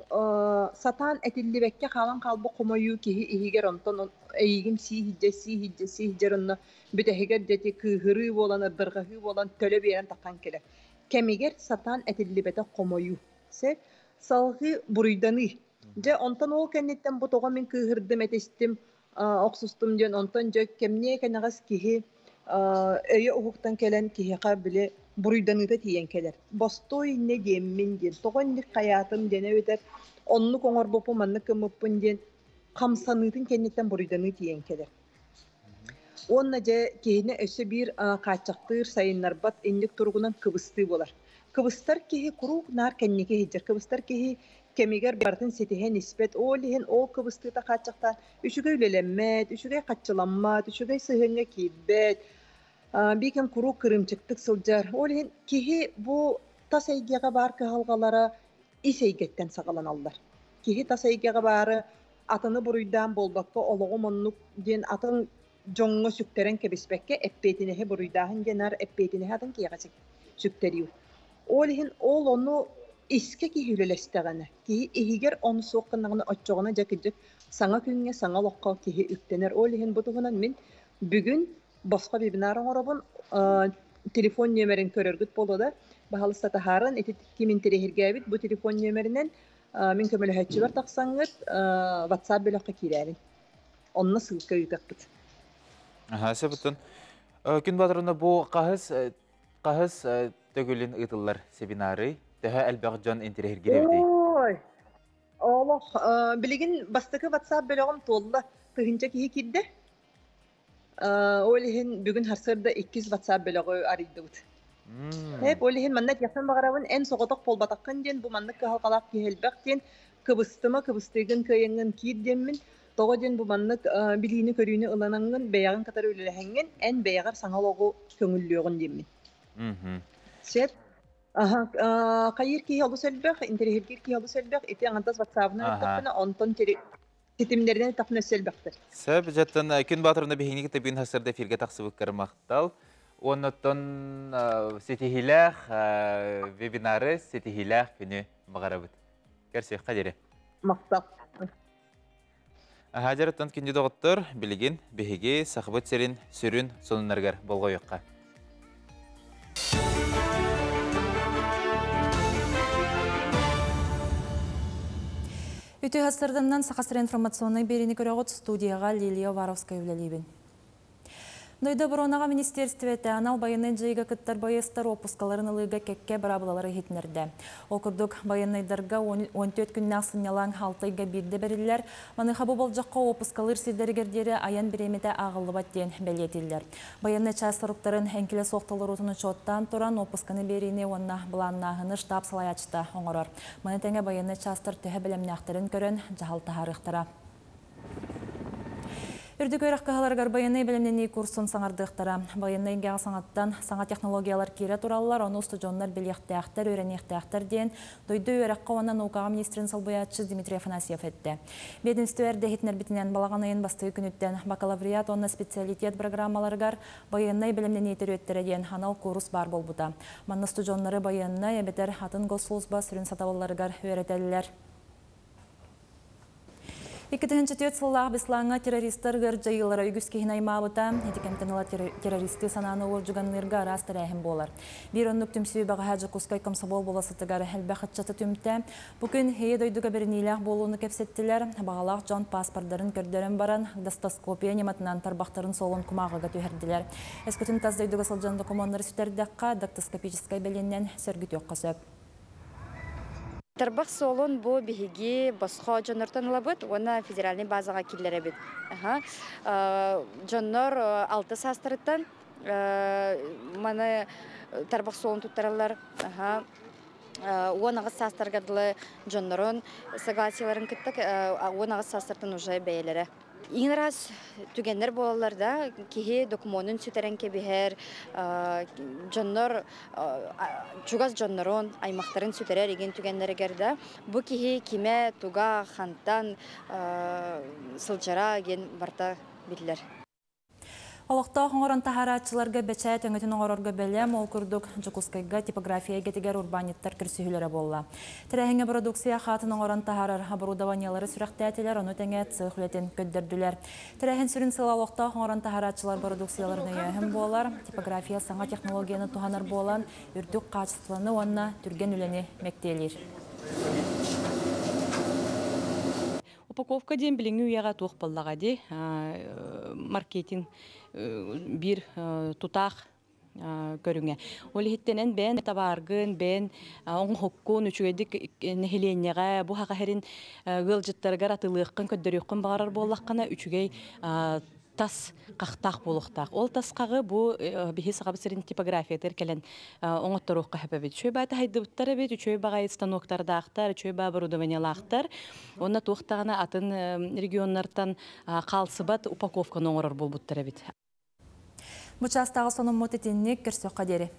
сатаан этиллибэккэ хаалан хаалбыт хомойуу киһи иһигэр онтон эйигин сии иһдьэ сии иһдьэ сии иһдьэр онно бүтэһигэр дьэ ити кыыһырыы буолан ырдырҕаһыы буолан төлө биэрэн таххан кэлэр кэмигэр сатаан этиллибэтэх хомойуу сеп салҕыы буруйданыы дьэ онтон ол кэнниттэн бу тоҕо мин кыыһырдым этистим охсустум диэн онтон дьэ кэмниэ кэнэҕэс киһи өйө уһуктан кэлэн киһиэхэ били буруйданыыта тиийэн кэлэр. Бостуой иннэ диэммин диэн, тоҕо инник хайаатым диэн эбэтэр оннук оҥорбуппун, маннык гыммыппын диэн хамсаныытын кэнниттэн буруйданыы тиийэн кэлэр. Уонна дьэ киһини өссө биир хааччахтыыр, сайыннарбат инник туругунан кыбыстыы буолар. Кыбыстар киһи куруук наар кэнники иһдьэр. Кыбыстар киһи кэмигэр барытын ситиһэн испэт. Ол иһин ол кыбыстыыта хааччахтаан үчүгэй үлэлэммэт, үчүгэй хаччыламмат, үчүгэй сыһыаҥҥа киирбэт, биикэн куруук кырыымчыктык сылдьар. Ол иһин киһи бу тас эйгэҕэ баар кыһалҕалара ис эйгэттэн саҕаланаллар. Киһи тас эйгэҕэ баары атыны буруйдаан буолбакка олоҕум оннук диэн атын дьоҥҥо сүктэрэн кэбиспэккэ эппиэтинэһи буруйдааһын диэн ар эппиэтинэһи атын киһиэхэ сүктэрии. Ол иһин ол ону искэ киһи үлэлэстэҕинэ, киһи иһигэр ону суох гыннаҕына оччоҕуна дьэ кырдьык саҥа күҥҥэ, саҥа олоххо киһи үктэнэр. Ол иһин бу туһунан мин бүгүн босхо вебинар оҥоробун. Телефон нүөмэрин көрөргүт буолуо да, баһалыста таһааран, ити ким интэриэһиргээбит бу телефон нүөмэринэн мин көмөлөһөөччүбэр тахсаҥҥыт WhatsApp бөлөххө киирээрин. Онно ссылка ыытыахпыт. Аха, сөбүттэн. Күн Батырына бу хаһыс хаһыс төгүлүн ыытыллар семинары төһө элбэх дьон интэриэһиргиир Ой, олох билигин бастакы WhatsApp бөлөҕүм туолла. Тыһыынча киһи киирдэ. Ол иһин бүгүн харсыарда иккис WhatsApp бөлөҕү арыйдыбыт. Эп ол иһин манна этиэхпин баҕарабын эн соҕотох буолбатаххын диэн бу маннык кыһалҕалаах киһи элбэх диэн кыбыстыма кыбыстыыгын кыайаҥҥын киир диэммин тоҕо диэн бу маннык билиини көрүүнү ыланаҥҥын бэйэҕин кытары үлэлэһэҥҥин эн бэйэҕэр саҥа олоҕу көҥүллүөҕүн диэммин. Сөп. Хайыыр киһи олус элбэх, интэриэһиргиир киһи олус элбэх. Ити аҥардас WhatsApp-ынан эттэхпинэ, онтон ситимнэринэн эттэхпинэ өссө элбэхтэр. Сөп, дьэттэн күн баатырына биһиги кытта бүгүн сарсыарда эфиргэ тахсыбыккар махтал. Оннуттан ситиһиилээх вебинары, ситиһиилээх күнү баҕарабыт. Көрсүөххэ диэри. Махтал. Хаадьарыттан күндү доҕоттор, билигин биһиги Сахабыт сирин сүрүн сонуннарыгар болҕойуохха. Үтүө хастарданнан Саха сирин информационнай биэриини көрөҕүт студияҕа Лилия Уваровская үлэлиибин. Дойду оборонаҕа министиэристибэтэ анал байыаннай дьайыыга кыттар байыастар уоппускаларын ылыыга кэккэ быраабылалары иһитиннэрдэ. Ол курдук, байыаннайдарга 14 күннээх сынньалаҥ алта ыйга биирдэ бэриллэр. Маныаха бу болдьоххо уоппускалыыр сирдэригэр диэри айан бириэмэтэ ааҕыллыбат диэн бэлиэтииллэр. Байыаннай чаас соруктарын эҥкилэ суох толоруутун учуоттаан туран, уоппусканы биэриини уонна былааннааһыны штаб салайааччыта оҥорор. Маны тэҥэ байыаннай чаастар төһө бэлэмнээхтэрин көрөн, дьаһал таһаарыахтара. Үрдүк үөрэх кыһаларыгар байыаннай бэлэмнэнии курсун саҥардыахтара. Байыаннай эйгэҕэ саҥаттан саҥа технологиялар киирэ тураллар, ону устудьуоннар билиэхтээхтэр, үөрэниэхтээхтэр диэн дойду үөрэххэ уонна наукаҕа министрин солбуйааччы Дмитрий Афанасьев эттэ. Биэдэмистибэ эрдэ иһитиннэрбитинэн, балаҕан ыйын бастакы күнүттэн бакалавриат уонна специалитет программаларыгар байыаннай бэлэмнэнии төрүөттэрэ диэн анал куурус баар буолбута. Манна устудьуоннары байыаннай эбэтэр атын госслужба сүрүн сатабылларыгар үөрэтэллэр. 2004 сыллаах Беслаҥҥа террористар ыар дьайыылара үгүс киһини аймаабыта. Ити кэмтэн ыла террористыы санааны уордьуганныырга араас тэрээһин буолар. Биир оннук түмсүү бэҕэһээ Дьокуускай комсомол болуоссатыгар элбэх ыччаты түмтэ. Бу күн Ийэ дойдуга бэриниилээх буолууну кэпсэттилэр. Баҕалаах дьон пааспардарын көрдөрөн баран, достоскопия ньыматынан тарбахтарын суолун кумааҕыга түһэрдилэр. Өскөтүн тас дойдуга сылдьан докумуоннары сүтэрдэххэ, дактоскопическай бэлиэннэн сөргүтүөххэ сөп. Тарбах суолун бу биһиги босхо дьоннортон ылабыт уонна федеральнай базаҕа киллэрэбит. Дьоннор алта саастарыттан маны тарбах суолун туттараллар. 18 саастарга дылы дьоннорун согласиеларын кытта 18 саастартан уже бэйэлэрэ. Иҥин араас түгэннэр буолаллар да, киһи докумуонун сүтэрэн кэбиһэр, дьоннор чугас дьоннорун, аймахтарын сүтэрэр игин түгэннэригэр да, бу киһи кимэ, туга, хантан сылдьара диэн барыта биллэр. Олохтоох оҥорон таһаарааччыларга бэчээт өҥөтүн оҥорорго бэлэм, ол курдук Дьокуускайга типография эйгэтигэр урбаанньыттар көрсүһүүлэрэ буолла. Тэрээһиҥҥэ бородууксуйа хаатын оҥорон таһаарар оборудованиелары сүрэхтээтилэр, ону тэҥэ цех үлэтин көрдөрдүлэр. Тэрээһин сүрүн сыала олохтоох оҥорон таһаарааччылар бородууксуйаларын өйөөһүн буолар, типография саҥа технологияны туһанар буолан, үрдүк хаачыстыбаны уонна түргэн үлэни мэктиэлиир. Упаковка диэн билиҥҥи үйэҕэ туох буоллаҕа дии, маркетинг биир тутаах көрүҥэ. Ол иһиттэнэн бэйэн табааргын, бэйэн оҥоһуккун үчүгэйдик нэһилиэнньэҕэ бу хаха сирин ыалдьыттарыгар атылыаххын, көрдөрүөххүн баҕарар буоллаххына үчүгэй тас хахтаах буолуохтаах. Ол тас хаҕы бу биһи Сахабыт сирин типографиятыгар кэлэн оҥотторуохха сөп эбит. Үчүгэй баҕайы таһайдыбыттар эбит, үчүгэй баҕайы станоктардаахтар, үчүгэй баҕайы оборудованиелаахтар. Уонна туох даҕаны атын регионнартан хаалсыбат упаковканы оҥорор буолбуттар эбит. Бу чаастааҕы сонуммут итинник көрсүөххэ диэри.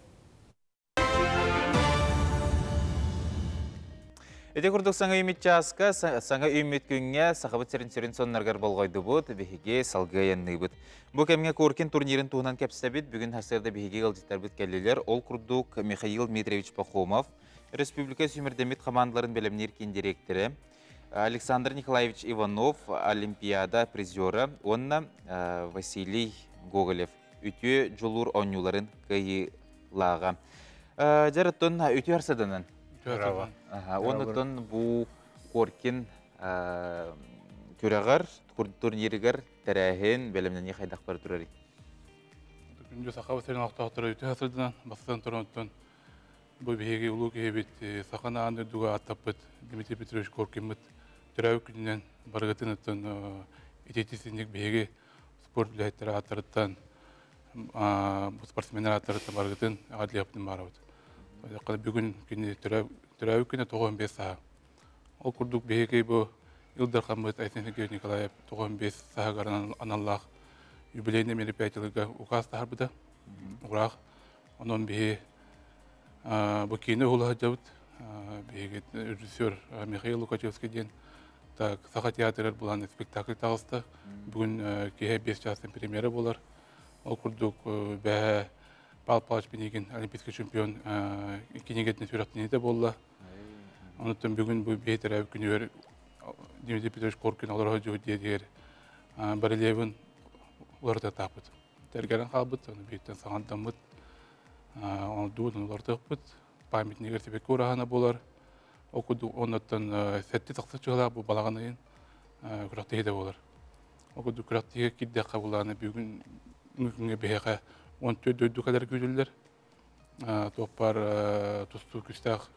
Ити курдук саҥа үүммүт чааска, саҥа үүммүт күҥҥэ Сахабыт сирин сүрүн соннарыгар болҕойдубут, биһиги салгыы айанныыбыт. Бу кэмҥэ Коркин турнирын туһунан кэпсэбит. Бүгүн сарсыарда биһиги ыалдьыттарбыт кэллилэр. Ол курдук Михаил Дмитриевич Пахомов, республика сүүмэрдэммит хамаандаларын бэлэмниир киин дириэктэрэ, Александр Николаевич Иванов, Олимпиада призера уонна Василий Гоголев үтүө дьулуур оонньууларын кыайыылааҕа. Дьэр оттон үтүө арсаданан. Оннуттан бу Коркин күрэҕэр, турнирыгар тэрээһин, бэлэмнэнии хайдах бара турарый? Күндү Саха сирин олохтоохторо үтүө сырдынан бастатан туран бу биһиги улуу киһибит саха аан дойдуга ааттаппыт Дмитрий Петрович Коркиммыт төрөөбүт күнүнэн барыгытын оттон ититисинник биһиги спорт үлэһиттэрэ ааттарыттан спортсменнар ааттарыттан барыгытын эҕэрдэлиэхпитин баарабыт. Бүгүн кини төрөөбүт күнэ 95 сааһа. Ол курдук биһиги бу Ил Дархаммыт Айсен Сергеевич Николаев 95 сааһыгар аналлаах юбилейный мероприятиеларга указ таһаарбыта. Ураах. Онон биһи бу киинэ уһула сылдьабыт. Биһиги режиссер Михаил Лукачевский диэн так Саха театрыгар булан спектакль таҕыста. Бүгүн киэһэ 5 чаастан премьера буолар. Ол курдук бэһэ Павел Павлович Пинигин олимпийский чемпион кинигэтин сүрэхтэниитэ буолла. Онуттан бүгүн бу биһи төрөөбүт күнүгэр Дмитрий Петрович Коркин олоро сылдьыбыт диэтигэр барельефын уларытыахтаахпыт. Тэргэрэн хаалбыт, ону бииртэн саҥардаммыт, оҥордубут, уларытыахпыт. Памятнигар сибэкки ураһана буолар. Ол курдук оннуттан сэттэ тахса чыһылаах бу балаҕан ыйын күрэхтэһиитэ буолар. Ол курдук күрэхтэһиигэ киирдэххэ булааны бүгүн күҥҥэ биһиэхэ 14 дойду кэлэр күүтүллэр. Туох баар тустуу күүстээх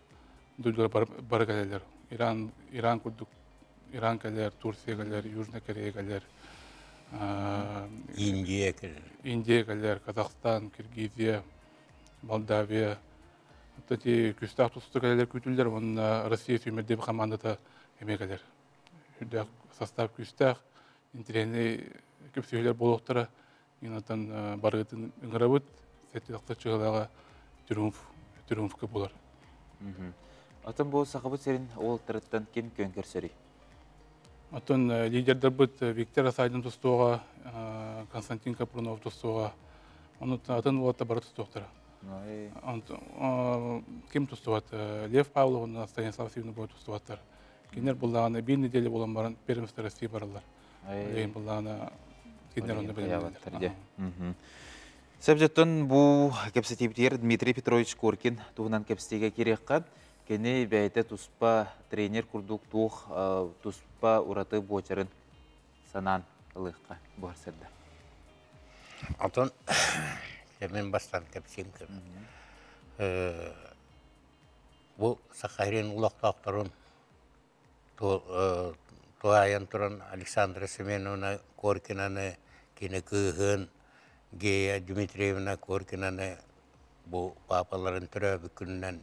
дойдулар бары кэлэллэр. Иран, Иран курдук Иран кэлэр, Турция кэлэр, Южная Корея кэлэр, Индия кэлэр. Индия кэлэр, Казахстан, Киргизия, Молдавия. Ити күүстээх тустуу кэлэлэр күүтүллэр уонна Россия сүүмэрдиир хамаандата эмиэ кэлэр. Үрдээх состав күүстээх, интэриэһинэй Көпсүһүлэр буолуохтара. Инатан барыгытын ыҥырабыт. Сеттилахта чыһылаға триумф триумфка болар. Атын бу Сахабыт сирин уолтарыттан ким көн көрсөрүй? Оттон лидердарбыт Виктор Асайдин тустууга, Константин Капрунов тустууга, оны атын уолаттар бары тустуохтара. Ким тустубат? Лев Павлов уонна Станислав Сивнобой тустубаттар. Кинилэр буллаҕына биир неделя буолан баран Пермская Россия бараллар. Лейн буллаҕына кинилэр онно бэлэмнэнэллэр. Сөп бу кэпсэтиибитигэр Дмитрий Петрович Коркин туһунан кэпсэтиигэ киириэххэ. Кини бэйэтэ туспа тренер курдук туох туспа ураты буочарын санаан ылыахха буһарсырда. Антон мен бастан кэпсиим Бу Сахарин улахтаахтарын туһаайан туран Александра Семеновна Коркинаны, кини кыыһын Гея Дмитриевна Коркинаны бу паапаларын төрөөбүт күнүнэн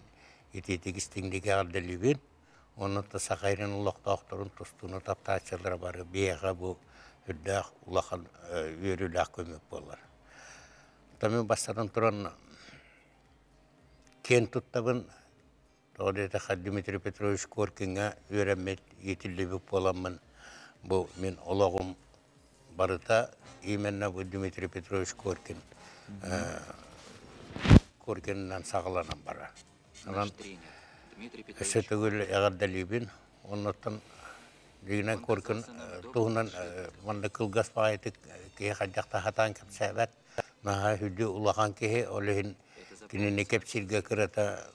итиитик истиҥник эҕэрдэлиибин. Онон Сахарин олохтоохторун тустууну таптааччылара бары биһиэхэ бу үрдээх улахан үөрүүлээх көмөк буолар. Тамы бастатан туран киэн туттабын. Тоҕо диэтэххэ Дмитрий Петрович Коркиҥҥа үөрэммит, иитиллибит буоламмын, бу мин олоҕум барыта именно бу Дмитрий Петрович Коркин Коркинынан саҕаланан барар. Онон өссө төгүл эҕэрдэлиибин. Оннуттан дьиҥинэн Коркин туһунан манна кылгас баҕайытык киһи хайдах да сатаан кэпсээбэт. Наһаа сүдү улахан киһи, ол иһин кинини кэпсииргэ кырата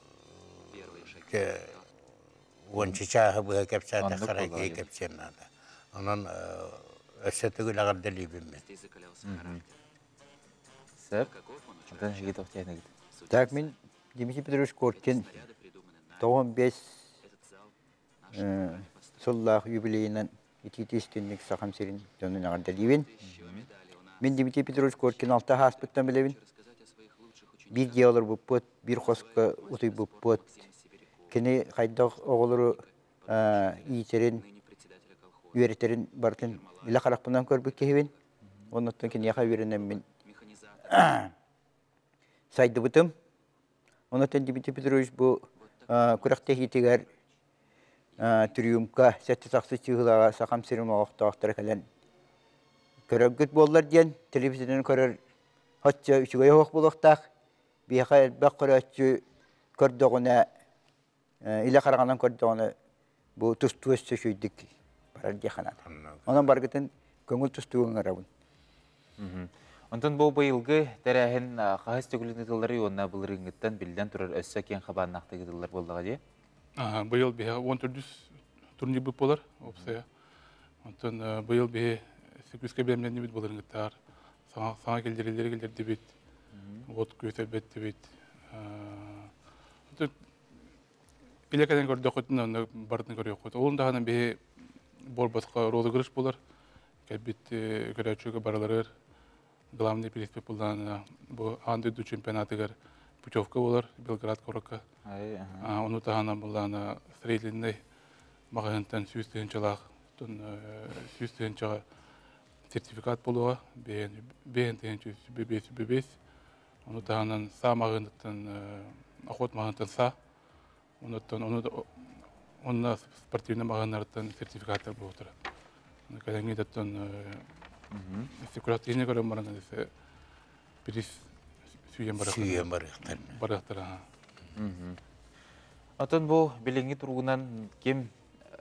уонча чааһы быһа кэпсээтэххэ эрэ киһи кэпсиэн наада. Онон өссө төгүл эҕэрдэлиибин мин. Сөп. Антон Жигитов тиэнэгит. Так, мин Дмитрий Петрович Коркин 95 сыллаах юбилейынан итиити истинник Сахам сирин дьонун эҕэрдэлиибин. Мин Дмитрий Петрович Коркин алта ааспыттан билэбин. Биир дьиэ олорбуппут, биир хоско утуйбуппут. Кини хайдах оҕолору иитэрин, үөрэтэрин барытын илэ харахпынан көрбүт киһибин. Оннуттан киниэхэ үөрэнэммин сайдыбытым. Онон Дмитрий Петрович бу күрэхтэһиитигэр Триумка сэттэ тахсы чыыһылаҕа Сахам сирин олохтоохторо кэлэн көрөргүт буоллар диэн телевизорынан көрөр оччо үчүгэй оһох буолуохтаах. Биһиэхэ элбэх көрөөччү көрдөҕүнэ, илэ хараҕынан көрдөҕүнэ бу тустуу өссө үчүгэйдик барар диэххэ наада. Онон баргытын көҥүл тустууга ыҥырабын. Онтон бу быйылгы тэрээһин хаһыс төгүлүн ыытылларый уонна былырыыҥҥыттан биллэн турар өссө киэҥ хабааннаахтык ыытыллар буоллаҕа дии? Быйыл биһи 14 турнирбыт буолар опция. Онтон быйыл биһи сүүскэ бэлэмнэннибит былырыҥҥыттаар саҥа киллэриллэри киллэрдибит, от күөтэрбэттибит. Илэ кэлэн көрдөххүтүнэ онно барытын көрүөххүт. Ол даҕаны биһи буолбатха розыгрыш буолар. Кэлбит көрөөччүгэ барыларыгар главный приз буллаана бу аан дойду чемпионатыгар путевка болар Белград куоракка. Ону таһынан буллаана строительный маҕаһыынтан 100 тыһыынчалаах 100 тыһыынчаҕа сертификат буолуоҕа бэйэн тыһыынча бэс бэс. Ону таһынан саа маҕаһыыныттан, охот маҕаһыынтан саа, онуттан ону онно спортивный маҕаһыыннарыттан сертификаттар буолуохтара. Кэлэҥҥи таттан күрэхтэһиини көрөн баран приз сүүйэн Сүүйэн барыахтар. Барыахтар. Отон бу билиҥҥи туругунан ким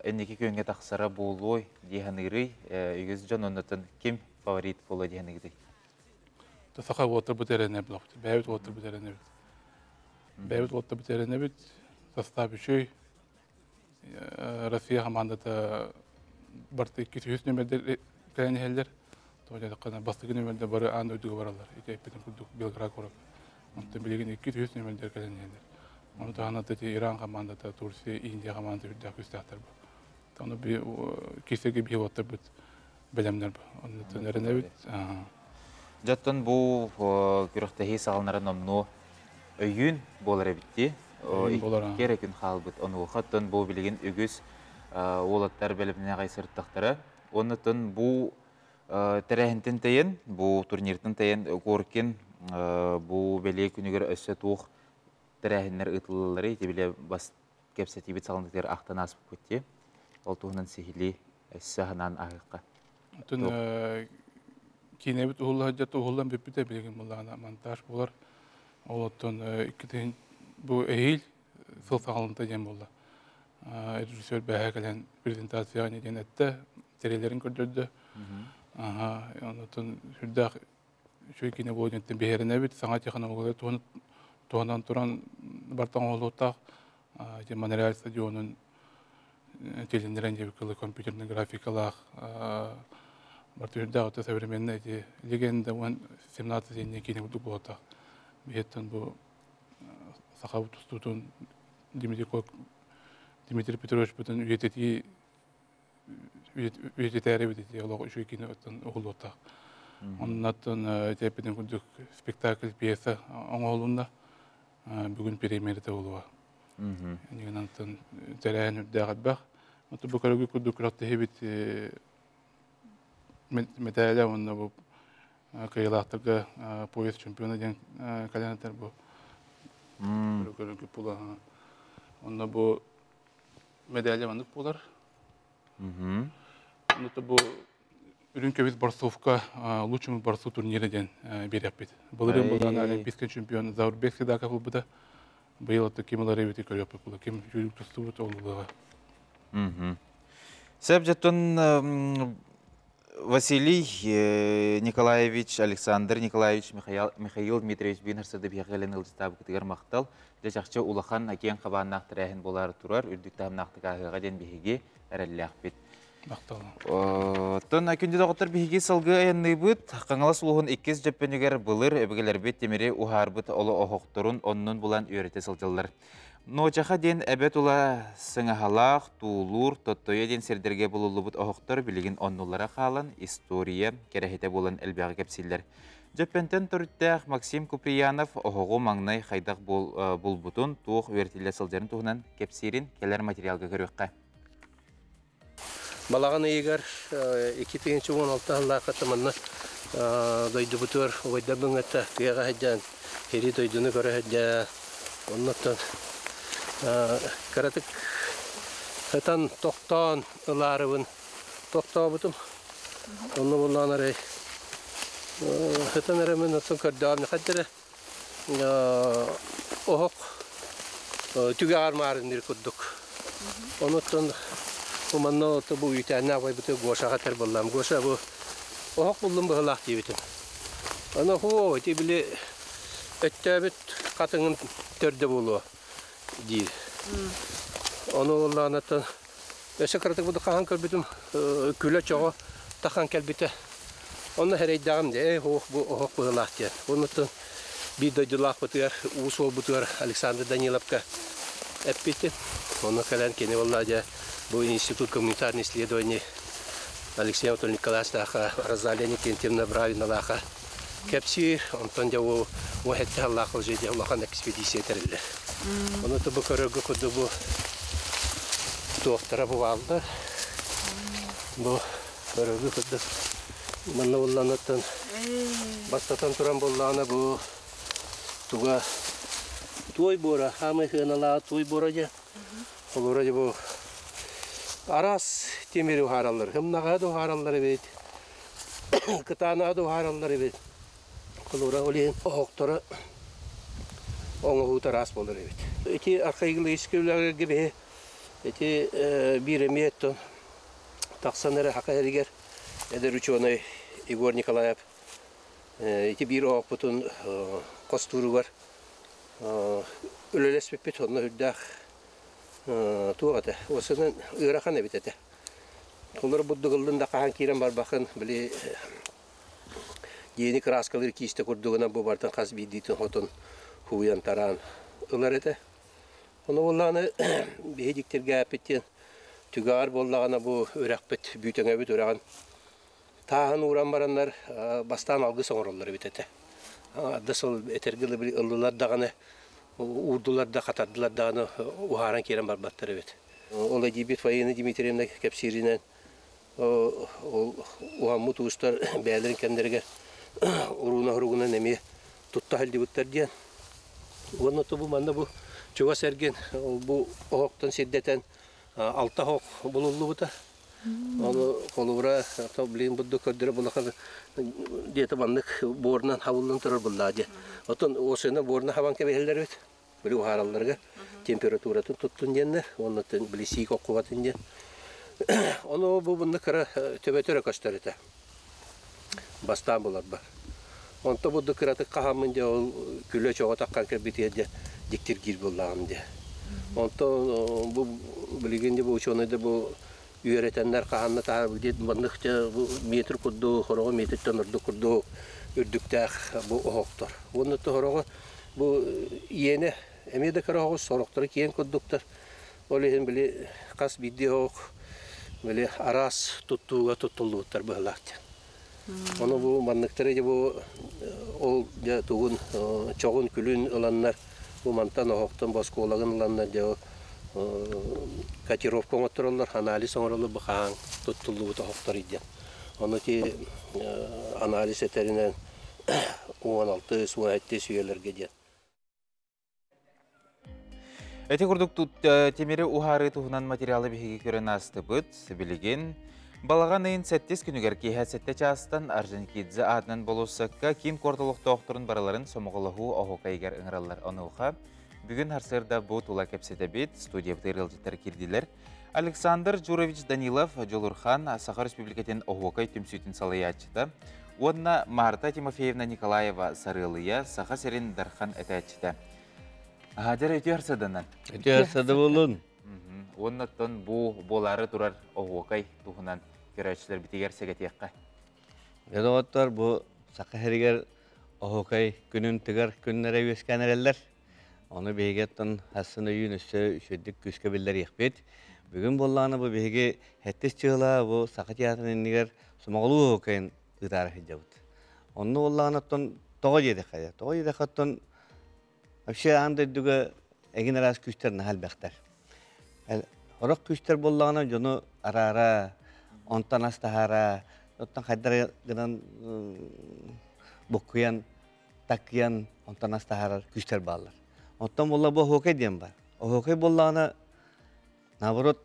энники күөҥҥэ тахсара буолуой дии саныырый? Үгүс дьон оннотон ким фаворит буолуо дии саныыгытый? Саха уолаттарбыт эрэнэбит. Бэйэбит уолаттарбыт эрэнэбит. Бэйэбит уолаттарбыт эрэнэбит. Состав үчүгэй. Россия командата барты 200 нөмердер кэлэн иһэллэр. Тоҕо бастакы нөмердер бары аан дойдуга бараллар. Ити эппитим курдук Белград куорат. Онтон билигин 200 нөмердер кэлэн иһэллэр. Ону таһынан Иран командата, Турция, Индия командата үрдээх күстээхтэр бу. Ону кисеге биһи уолаттарбыт бэлэмнэр бу. Оннуттан эрэнэбит. Дьоттон бу күрэхтэһии саҕаланара номнуо өйүүн буолар эбитти. Икки күн хаалбыт. Онуоха бу билигин үгүс уолаттар бэлэмнээх сырыттахтара. Оннуттан бу Тэрээһинтэн тэйэн, бу турниртан тэйэн Коркин бу бэлиэ күнүгэр өссө туох тэрээһиннэр ыытыллаллары ити билэ бас кэпсэтиибит салынытыгар ахтан ааспыппыт дии. Ол туһунан сиһилии өссө ханаан ааһыахха. Оттон киинэбит уһулла сылдьар уһуллан бүппүтэ билигин буллаҕына монтаж буолар. Ол оттон иккитин бу эһиил сыл саҕаланта диэн буолла. Режиссер бэһэ кэлэн презентацияҕа не диэн эттэ, тэрилэрин көрдөрдө. Аха, онтон сүрдээх үчүгэй киинэ буолуо диэнтэн биһирэнэбит. Саҥа технология туһанан туран бартан оҥоһулуохтаах Монреаль стадионун тилиннэрэн диэбит компьютерный графикалаах барыта үрдээх өттө современный эти легенда уон 17 диэн киинэ курдук буолтах. Биһиттэн бу саха тустуутун Дмитрий Дмитрий Петровичпытын үйэтитии үйэтитээри эбит олох үчүгэй киинэ оттон уһулуохтаах. Оннуттан эппитин курдук спектакль пьеса оҥоһулунна. Бүгүн премьерата буолуо. Иннинэн тэрээһин үрдээх элбэх. Оту бу көрөгү курдук күрэхтэһибит мэтээлэ уонна бу кыайыылаахтарга пояс чемпиона диэн кэлэн этэр бу көрөгү була. Онно бу медаль маннык буолар. Онно бу үрүҥ көмүс борцовка лучшему борцу турнира диэн биэриэхпит. Былырыын былаан олимпийский чемпион Заурбек Седаков ылбыта. Быйыл аты ким ылар эбити көрүөхпүт була. Ким сүүрүк тустубут ол ылыаҕа. Сөп жеттон Василий Николаевич, Александр Николаевич, Михаил Дмитриевич бин харсады биһиэхэ ылдьытаабыкытыгар махтал. Дьэ чахчы улахан акиэн хабааннаах тэрээһин буолаары турар, үрдүк таһымнаахтык ааһыаҕа диэн биһиги эрэллээхпит. Оттон күндү доҕоттор биһиги салгыы айанныыбыт. Хаҥалас улууһун иккис дьөппөнүгэр былыр өбүгэлэрбит тимири уһаарбыт оло оһохторун оннун булан үөрэтэ сылдьаллар. Нуочаха диэн эбэ тула сыҥаһалаах, туулуур, тоттойо диэн сирдэргэ булуллубут оһохтор билигин оннулара хаалан история кэрэһитэ буолан элбэҕи кэпсииллэр. Дьөппөнтөн төрүттээх Максим Куприянов оһоҕу маҥнай хайдах булбутун, туох үөрэтиллэ сылдьарын туһунан кэпсиирин кэлэр материалга көрүөххэ. Балаҕан ыйыгар 2016 сыллаахха манна дойдубутугар убайдарбын кытта тыаҕа сылдьан, сири дойдуну көрө сылдьан, оннуттан кыратык сытан тохтоон ылаарыбын тохтообутум. Онно буллаан арай сытан эрэ мин оттон көрдөҕүм хайда эрэ оһох түгэҕэр маарынныыр курдук. Онуттан бу манна бу үүтээннээх байбыты Гошаҕа этэр буоллаам. Гоша бу оһох буллум быһылаах диэбитим. Аны хоо ити били өттөөбүт хатыҥын төрдө буолуо диир. Ону буоллаҕына өссө кыратык буду хаһан көрбүтүм күлэ чоҕо тахан кэлбитэ. Онно эрэйдэҕим дии, ох бу оһох быһылаах диэн. Оннуттан биир дойдулаахпытыгар, уус уолбутугар Александр Даниловка эппитим. Онно кэлэн кини буолла дьэ бу Институт гуманитарных исследований Алексей Анатольевич Николаевтааха, Розалия Никентьевна Бравиналааха кэпсиир. Онтон дьэ ол уһэтти халлаах уже дьэ улахан экспедиция тэриллэр. Ону бу көрөргө курдук бу туохтара бу бааллар. Бу көрөргө курдук манна булланыттан бастатан туран буллаҕына бу туга туой буора хаамай сыаналаах туой буора дьэ олора дьэ бу араас тимири уһаараллар хымнаҕа да уһаараллар эбит кытаанаҕа да уһаараллар эбит холура ол иһин оһохторо оҥоһуута араас буолар эбит ити археологическай үлэлэргэ биһи ити биир эмиэ тахсан эрэ хака эригэр эдэр учуонай Егор Николаев ити биир оһохпутун хостууругар үлэлэспиппит онно үрдээх туох этэ уосанан ыарахан эбит этэ олор бурдугуллун да хаһан киирэн барбахын били дьиэни кырааскалыыр киистэ курдугунан бу бартан хас биирдиитин хотун хууйан тараан ылар этэ ону буоллаҕына биһи дьиктиргээппит диэн түгэҕэр буоллаҕына бу үрэхпит бүүтэҥэбит үрэҕин тааһын ууран бараннар бастаан алгыс оҥороллор эбит этэ ада сыл этэргэ ыллылар даҕаны уурдулар да хатардылар даҕаны уһааран киирэн барбаттар эбит ол эдьиийбит Фаина Дмитриевна кэпсииринэн. Ол уһаммыт уустар бэйэлэрин кэмнэригэр урууна хоругунан эмиэ тутта сылдьыбыттар диэн. Уонна бу манна бу чугас эргин бу оһохтон сирдэтэн алта оһох булуллубута. Ону холобура блин будду көрдөрө булахан диэте маннык буорунан хабыллан турар буллаа дии. Оттон осына буорuna хабан кэбиһэллэр эбит. Били уһааралларга температуратын туттун диэннэр, уонна били сиик оккубатын диэн. Ону бу бунна кыра төбөтөрө көстөр этэ. Бастаан булар бар. Онто будду кыратык хаһаммын дьэ ол күлэ чоҕо таххан кэлбитигэр дьэ диктиргиир буоллаҕым дьэ. Онто бу билигин дьэ бу учуонайдар бу үөрэтэннэр хаһанна таһаар маннык дьэ бу метр курдук хороҕо метртэн ордук курдук үрдүктээх бу оһохтор. Уонна хороҕо бу иэнэ эмиэ да кыра оһоҕус сорохторо киэҥ курдуктар. Ол иһин били хас биирдии оһох били араас туттууга туттуллубуттар быһылаах диэн. Ону бу манныктары дьэ бу ол дьэ тугун чоҕун күлүн ыланнар бу мантан оһохтон боскуолагын ыланнар дьэ котировка оҥоттороллор, анализ оҥороллор бу хаһан туттуллубут оһохтор диэн. Ону ти анализ этэринэн 16 17 үйэлэргэ диэн. Эти курдук темири уһаарыы туһунан материалы биһиги көрөн аастыбыт. Билигин балаҕан ыйын сэттис күнүгэр киэһэ сэттэ чаастан Орджоникидзе аатынан болуоссакка киин куорат олохтоохторун барыларын сомоҕолоһуу оһуокайыгар ыҥыраллар. Онуоха бүгүн харсыарда бу тула кэпсэтэбит. Студиябытыгар ыалдьыттар киирдилэр. Александр Джурович Данилов, Дьулурхан, Саха Республикатын оһуокай түмсүүтүн салайааччыта уонна Марта Тимофеевна Николаева Сарыалыйа, Саха сирин Дархан этээччитэ. Аһадер өтүөр саданан. Өтүөр сады болун. Уоннаттан бу буолаары турар оһуокай туһунан көрөөччүлэр битигэр сэгэтиэххэ. Доҕоттор, бу Саха сиригэр оһуокай күнүн тыгар күннэрэ үөскээн эрэллэр. Ону биһиги оттон хассын өйүүн өссө үчүгэйдик күүскэ биллэриэхпит. Бүгүн буоллаҕына бу биһиги сэттис чыыла бу Саха театрын иннигэр сомоҕолуу оһуокайын ыытаары сылдьабыт. Онно буоллаҕына оттон тоҕо диэтэххэ, тоҕо диэтэххэ оттон вообще аан дойдуга эгин араас күүстэр наһаа элбэхтэр. Сорох күүстэр буоллаҕына дьону араара, онтон ас таһаара, оттон хайдах гынан буккуйан, таккыйан онтон ас таһаарар күүстэр бааллар. Оттон буолла бу оһуокай диэн бар. Оһуокай буоллаҕына наоборот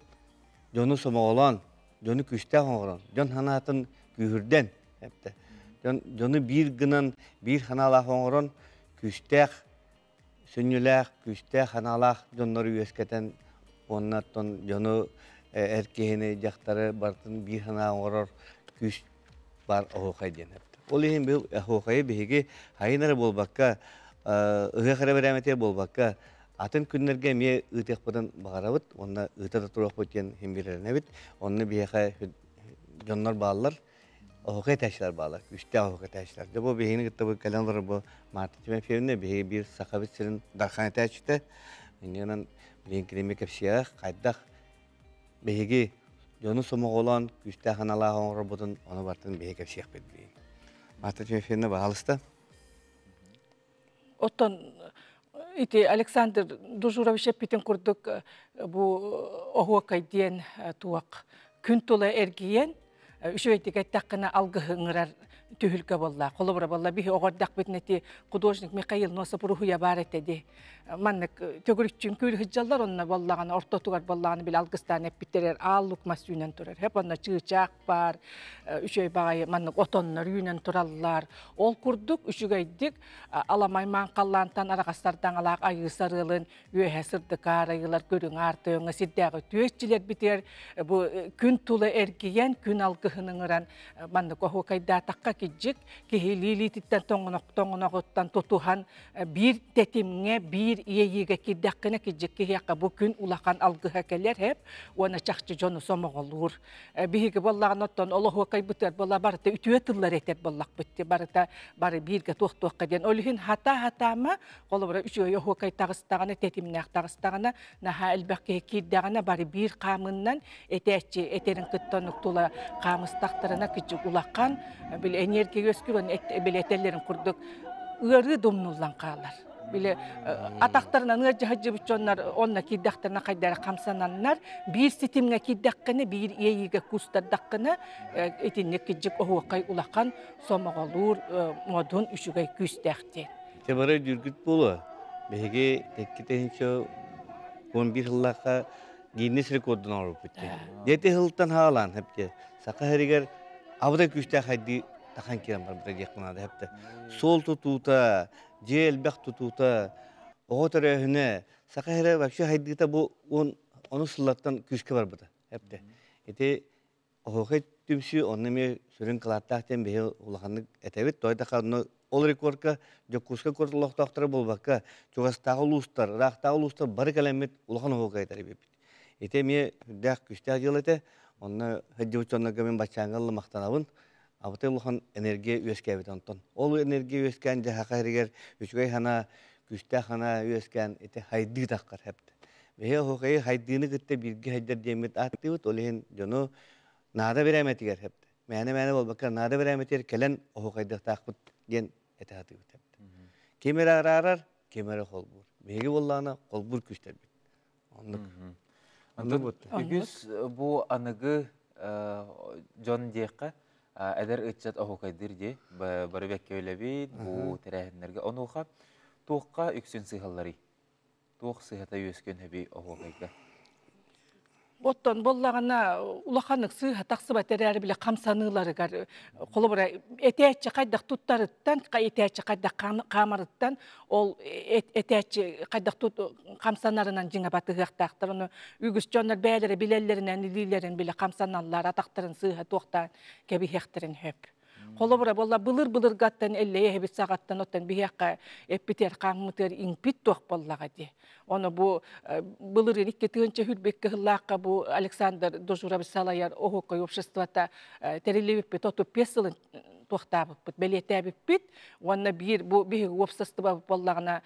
дьону сомоҕолоон, дьону күүстээх оҥорон, дьон санаатын күүһүрдэн, дьон дьону биир гынан, биир санаалаах оҥорон күүстээх сүнньүлээх, күүстээх санаалаах дьоннору үөскэтэн уонна оттон дьону эр киһини, дьахтары барытын биир санаа оҥорор күүс бар оһуохай диэн эптэ. Ол иһин бу оһуохайы биһиги хайын эрэ буолбакка, ыһыах эрэ бэрээмэтигэр буолбакка, атын күннэргэ эмиэ ыытыахпытын баҕарабыт уонна ыыта да туруохпут диэн иһин биэрэрэнэбит. Онно биһиэхэ дьоннор бааллар, оһуохай этээччилэр бааллар, күүстээх оһуохай этээччилэр. Дьэ бу биһигини кытта бу кэлэн олорор бу Марта Тимофеевна биһиги биир Сахабыт сирин дархан этээччитэ. Иннинэн билигин кинини кэпсиэҕэх хайдах биһиги дьону сомоҕолоон күүстээх аналаах оҥорорбутун ону барытын биһиги кэпсиэхпит билигин. Марта Тимофеевна, баһаалыста. Оттон ити Александр Дужурович эппитин курдук бу оһуокай диэн туох күн тула эргийэн үчүгэйдик эттэххинэ алгыһы ыҥырар түһүлгэ буолла. Холобура буолла биһи оҕордахпытын эти художник Михаил Носов уруһуйа баар этэ ди. Маннык төгүрүччүн күл сылдьаллар онно буоллаҕына ортотугар буоллаҕына били алгыстаан эппиттэрэр аал лук мас үүнэн турар. Хэп онно чыычаах баар, үчүгэй баҕайы маннык отоннор үүнэн тураллар. Ол курдук үчүгэйдик аламай маанхаллаантан араҕастардаҥалаах айыы сарыалын үөһэ сырдыкаар айыылар көрүҥ аар тойоҥҥо сирдээҕи түөччилэрбитигэр бу күн тула эргийэн күн алгыһын ыҥыран маннык оһуокайдаатахха киджик киһи илиититтэн тоҥоноҕуттан тутуһан биир тэтимҥэ биир иэйиигэ киирдэххинэ киджик киһиэхэ бу күн улахан алгыһа кэлэр хэп уонна чахчы дьону сомоҕолуур. Биһиги буоллаҕына оттон ол оһуокайбытыгар буолла барыта үтүө тыллар этэр буоллахпыт барыта бары бииргэ туох-туохха диэн ол иһин хата-хатаама холобура үчүгэй оһуокай таҕыстаҕына тэтимнээх таҕыстаҕына наһаа элбэх киһи киирдэҕинэ бары биир хаамыннан этээччи этерин кытта оннук тула хаамыстахтарына кичик улахан били энергия үөскүр били этэллэрин курдук ыарыы думнуллан хаалар. Били атахтарынан ыалдьа дьоннор онно киирдэхтэринэ хайдара хамсананнар, биир ситимҥэ киирдэххинэ, биир иэйиигэ куустардаххына, итинник киджик оһуокай улахан сомоҕолуур модун үчүгэй күүстээх диэн. Ити бары дүргүт буолуо. Биһиги текки тыһыынча 11 сыллаахха Гиннес рекордун оҥорбуппут. Дети сылтан хаалаан хепте саха сиригэр абыдай күүстээх хайдыы тахан киирэн барбыта диэххэ наада хепте. Суол тутуута, дьиэ элбэх тутуута, оҕо төрөөһүнэ, саха сирэ вообще хайдыыта бу он онус сыллартан күүскэ барбыта хепте. Ити Оһуохай түмсүү онно эмиэ сүрүн кылааттаах диэн биһи улаханнык этэбит. Той да онно ол рекордка Дьокуускай куорат олохтоохторо буолбакка, чугастааҕы улуустар, ыраахтааҕы улуустар бары кэлэммит улахан оһуохай тэрийбиппит. Ити эмиэ сүрдээх күүстээх дьыала этэ. Онно сылдьыбыт дьоннорго мин баччааҥҥа ылла махтанабын. Абытай улахан энергия үөскээбит онтон. Ол энергия үөскээн дьаһаха иһигэр үчүгэй санаа, күүстээх санаа үөскээн ити хайдыы таххар хэпт. Биһи оһуохайы хайдыыны кытта бииргэ хайдар диэммит ааттыыбыт. Ол иһин дьону наада бирээмэтигэр хэпт. Мээнэ-мээнэ буолбакка наада бирээмэтигэр кэлэн оһуохайдыахтаахпыт диэн этэ сатыыбыт хэпт. Ким эрэ араарар, ким эрэ холбуур. Биһиги буоллаҕына холбуур күүстэрбит. Оннук. Оннук үгүс бу аныгы дьон диэххэ эдэр ыччат оһуокайдыыр дии бары бэккэ үлэбит бу тэрээһиннэргэ онуоха туохха үксүн сыһалларый туох сыһата үөскүөн хөбүй оһуокайга Оттон боллаҕына улаханнык сыыһа тахсыбат эрээри бile хамсаныыларыгар холобура этээччи хайдах туттарыттан этээччи хайдах хаамарыттан ол этээччи хайдах хамсанарынан дьиҥэ батыһыахтаахтар. Ону үгүс дьоннор бэйэлэрэ билэллэринэн илиилэрин биле хамсаналлар, атахтарын сыыһа туохтаан кэбиһиэхтэрин сөп. Холобура буолла былыр-былыргаттан эллэйэ эһэбит саҕаттан оттон биһиэхэ эппитэр хааммытыгар иҥпит туох буоллаҕа дии. Ону бу былырыын 2021 сыллаахха бу Александр Дожурович салайар Оһуокай обществота тэриллибиппит 35 сылын туохтаабыппыт, бэлиэтээбиппит. Уонна биир бу биһиги уопсастыба буоллаҕына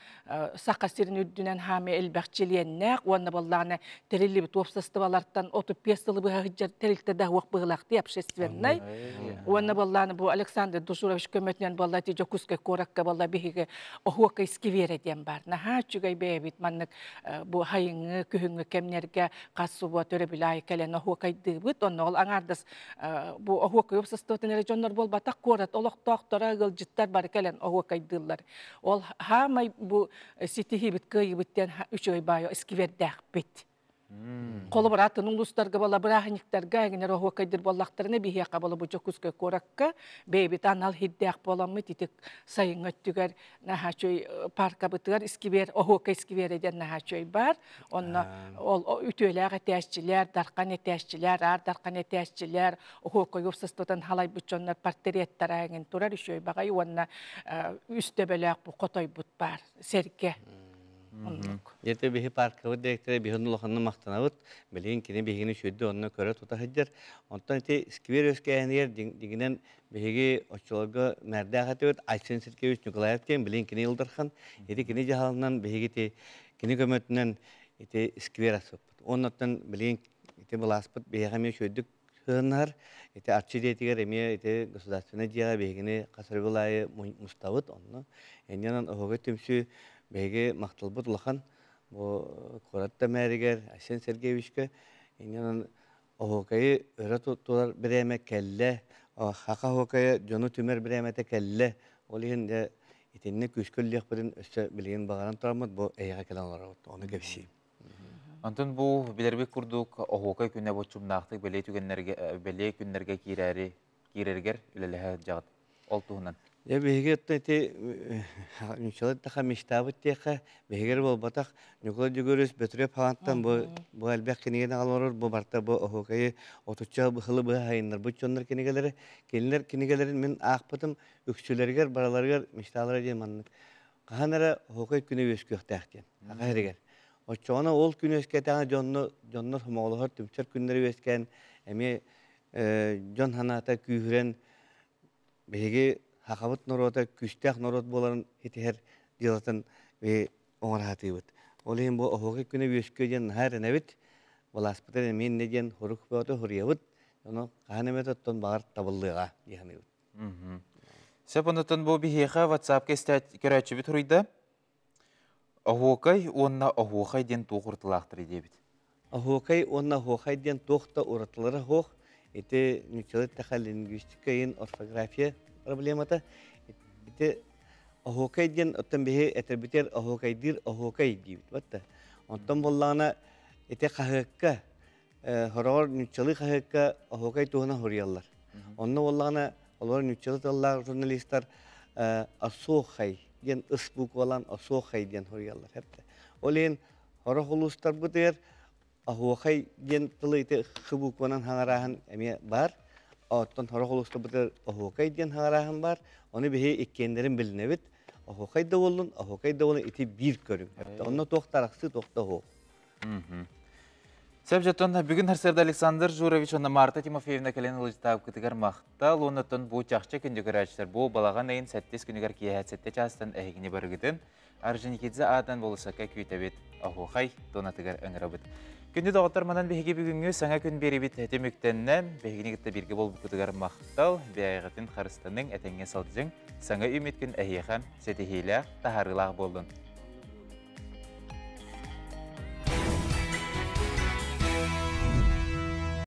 Саха сирин үрдүнэн хаамы элбэх чилиэннээх уонна буоллаҕына тэриллибит уопсастыбалартан 35 сылы быһа сылдьар тэрилтэ да уох быһылаахтыы общественнай. Уонна буоллаҕына бу Александр Душурович көмөтүнэн буолла ити Дьокуускай куоракка буолла биһиги Оһуокай скверэ диэн баар. Наһаа үчүгэй бэйэбит маннык бу хайыҥҥы күһүҥҥү кэмнэргэ хас субуот өрөбүл аайы кэлэн оһуокайдыыбыт. Онно ол аҥаардас бу оһуокай уопсастыбатын эрэ дьоннор буолбатах, куорат олохтоохторо, ыалдьыттар бары кэлэн оһуокайдыыллар. Ол хаамай бу ситиһиибит кыайыыбыт диэн үчүгэй баайы сквердээхпит. Холобур, атын улуустарга буола бырааһынньыктарга эгинер оһуокайдыр буоллахтарына биһиэхэ буола бу Дьокуускай куоракка бэйэбит анал хирдээх буоламмыт ити сайыҥҥы өттүгэр наһаа паркабытыгар сквер оһуокай скверэ диэн наһаа бар. Онно ол үтүөлээх этээччилэр, дархан этээччилэр, аар дархан этээччилэр, оһуокай уопсастыбатын халайбыт дьоннор портреттара эҥин турар үчүгэй баҕай уонна үс төбөлөөх бу хотойбут бар сэргэ. Дьэ биһи паркабыт директора биһин улаханны махтанабыт. Билигин кини биһигини сүрдү онно көрө тута сылдьар. Онтон ити сквер өскээһинигэр дигинэн биһиги оччолорго мэрдээх этибит Айсен Сергеевич Николаев диэн билигин кини Илдархан. Ити кини дьаһалынан биһиги ити кини көмөтүнэн ити сквер асыппыт. Оннуттан билигин ити былааспыт биһиэхэ эмиэ үчүгэйдик сыһыннар. Ити Арчы дьиэтигэр эмиэ ити государственнай дьиэҕэ биһигини хас өрөбүл аайы мустабыт. Онно иннинэн оһугай түмсүү биһиги махталбыт улахан бу куорат да мэригэр Айсен Сергеевичка иннинэн оһуокайы өрө турар бириэмэ кэллэ. Хака оһуокайы дьону түмэр бириэмэтэ кэллэ. Ол иһин дьэ итиннэ күүскэ үллиэхпитин өссө билигин баҕаран тураммыт бу эйэҕэ кэлэн олоробут. Ону кэпсиим. Онтон бу билэрбит курдук оһуокай күнэ боччумнаахтык бэлиэ түгэннэргэ бэлиэ күннэргэ киирээри киирэригэр үлэлэһэ сылдьаҕыт. Ол туһунан. Дьэ биһиги оттон ити нуччалар таха мечтаабыт диэххэ биһигэр буолбатах Ньукулай Дьөгүөрүс Бөтүрүөп хаҕантан бу бу элбэх кинигэни олорор бу барта бу оһуокайы отучча сылы быһа хайыннарбыт дьоннор кинигэлэри кинилэр кинигэлэрин мин аахпытым үксүлэригэр барыларыгар мечталара диэн маннык хаһан эрэ оһуокай күнэ үөскүөхтээх диэн аха иһигэр оччоҕуна ол күн үөскээтэҕинэ дьонно дьоннор сомоҕолоһор түмсэр күннэрэ үөскээн эмиэ дьон санаата күүһүрэн биһиги сахабыт норуота күүстээх норуот буоларын ситиһэр дьыалатын биһи оҥоро сатыыбыт. Ол иһин бу оһуокай күнэ үөскүө диэн наһаа эрэнэбит. Былааспытын эмиэ иннэ диэн хорук бөҕөтө хоруйабыт. Ону хаһан эмэ оттон баҕар табыллыаҕа дии саныыбыт. Сөп онутун бу биһиэхэ WhatsApp-ка көрөөччүбүт хуруйда. Оһуокай уонна оһуохай диэн туох уратылаахтарый диэбит. Оһуокай уонна оһуохай диэн туох да уратылара суох. Ити нууччалыы эттэххэ лингвистика иһин орфография проблемата. Ити оһуокай диэн оттон биһи этэрбитигэр оһуокайдыыр оһуокай диибит батта. Онтон буоллаҕына ити хаһыакка хороҕор нууччалыы хаһыакка оһуокай туһунан суруйаллар. Онно буоллаҕына олор нууччалыы тыллаах журналистар осуохай диэн ыс буквалаан осуохай диэн суруйаллар. Ол иһин сорох улуустарбытыгар оһуохай диэн тылы ити х букванан хаҥарааһын эмиэ баар. Оттон сорох улуустарбытыгар оһуокай диэн хаҥарааһын баар. Ону биһи иккиэннэрин билинэбит. Оһуохай да буоллун, оһуокай да буоллун ити биир көрүҥ. Онно туох да арахсыы, туох да оһуох. Сөп дьоттон бүгүн сарсыарда Александр Журович уонна Марта Тимофеевна кэлэн ылдьытаабыкытыгар махтал уонна оттон бу чахчы күндү көрөөччүлэр бу балаҕан ыйын сэттис күнүгэр киэһэ сэттэ чаастан эһигини барыгытын Орджоникидзе аатынан болусакка күүтэбит, оһуохай туонатыгар ыҥырабыт. Күндү доҕоттор, манан биһиги бүгүҥҥү саҥа күн биэрибит түмүктэннэ. Биһигини кытта бииргэ буолбуккутугар махтал, бэйэҕитин харыстаныҥ, этэҥҥэ сылдьыҥ. Саҥа үмит күн эһиэхэ ситиһиилээх, таһаарыылаах буоллун.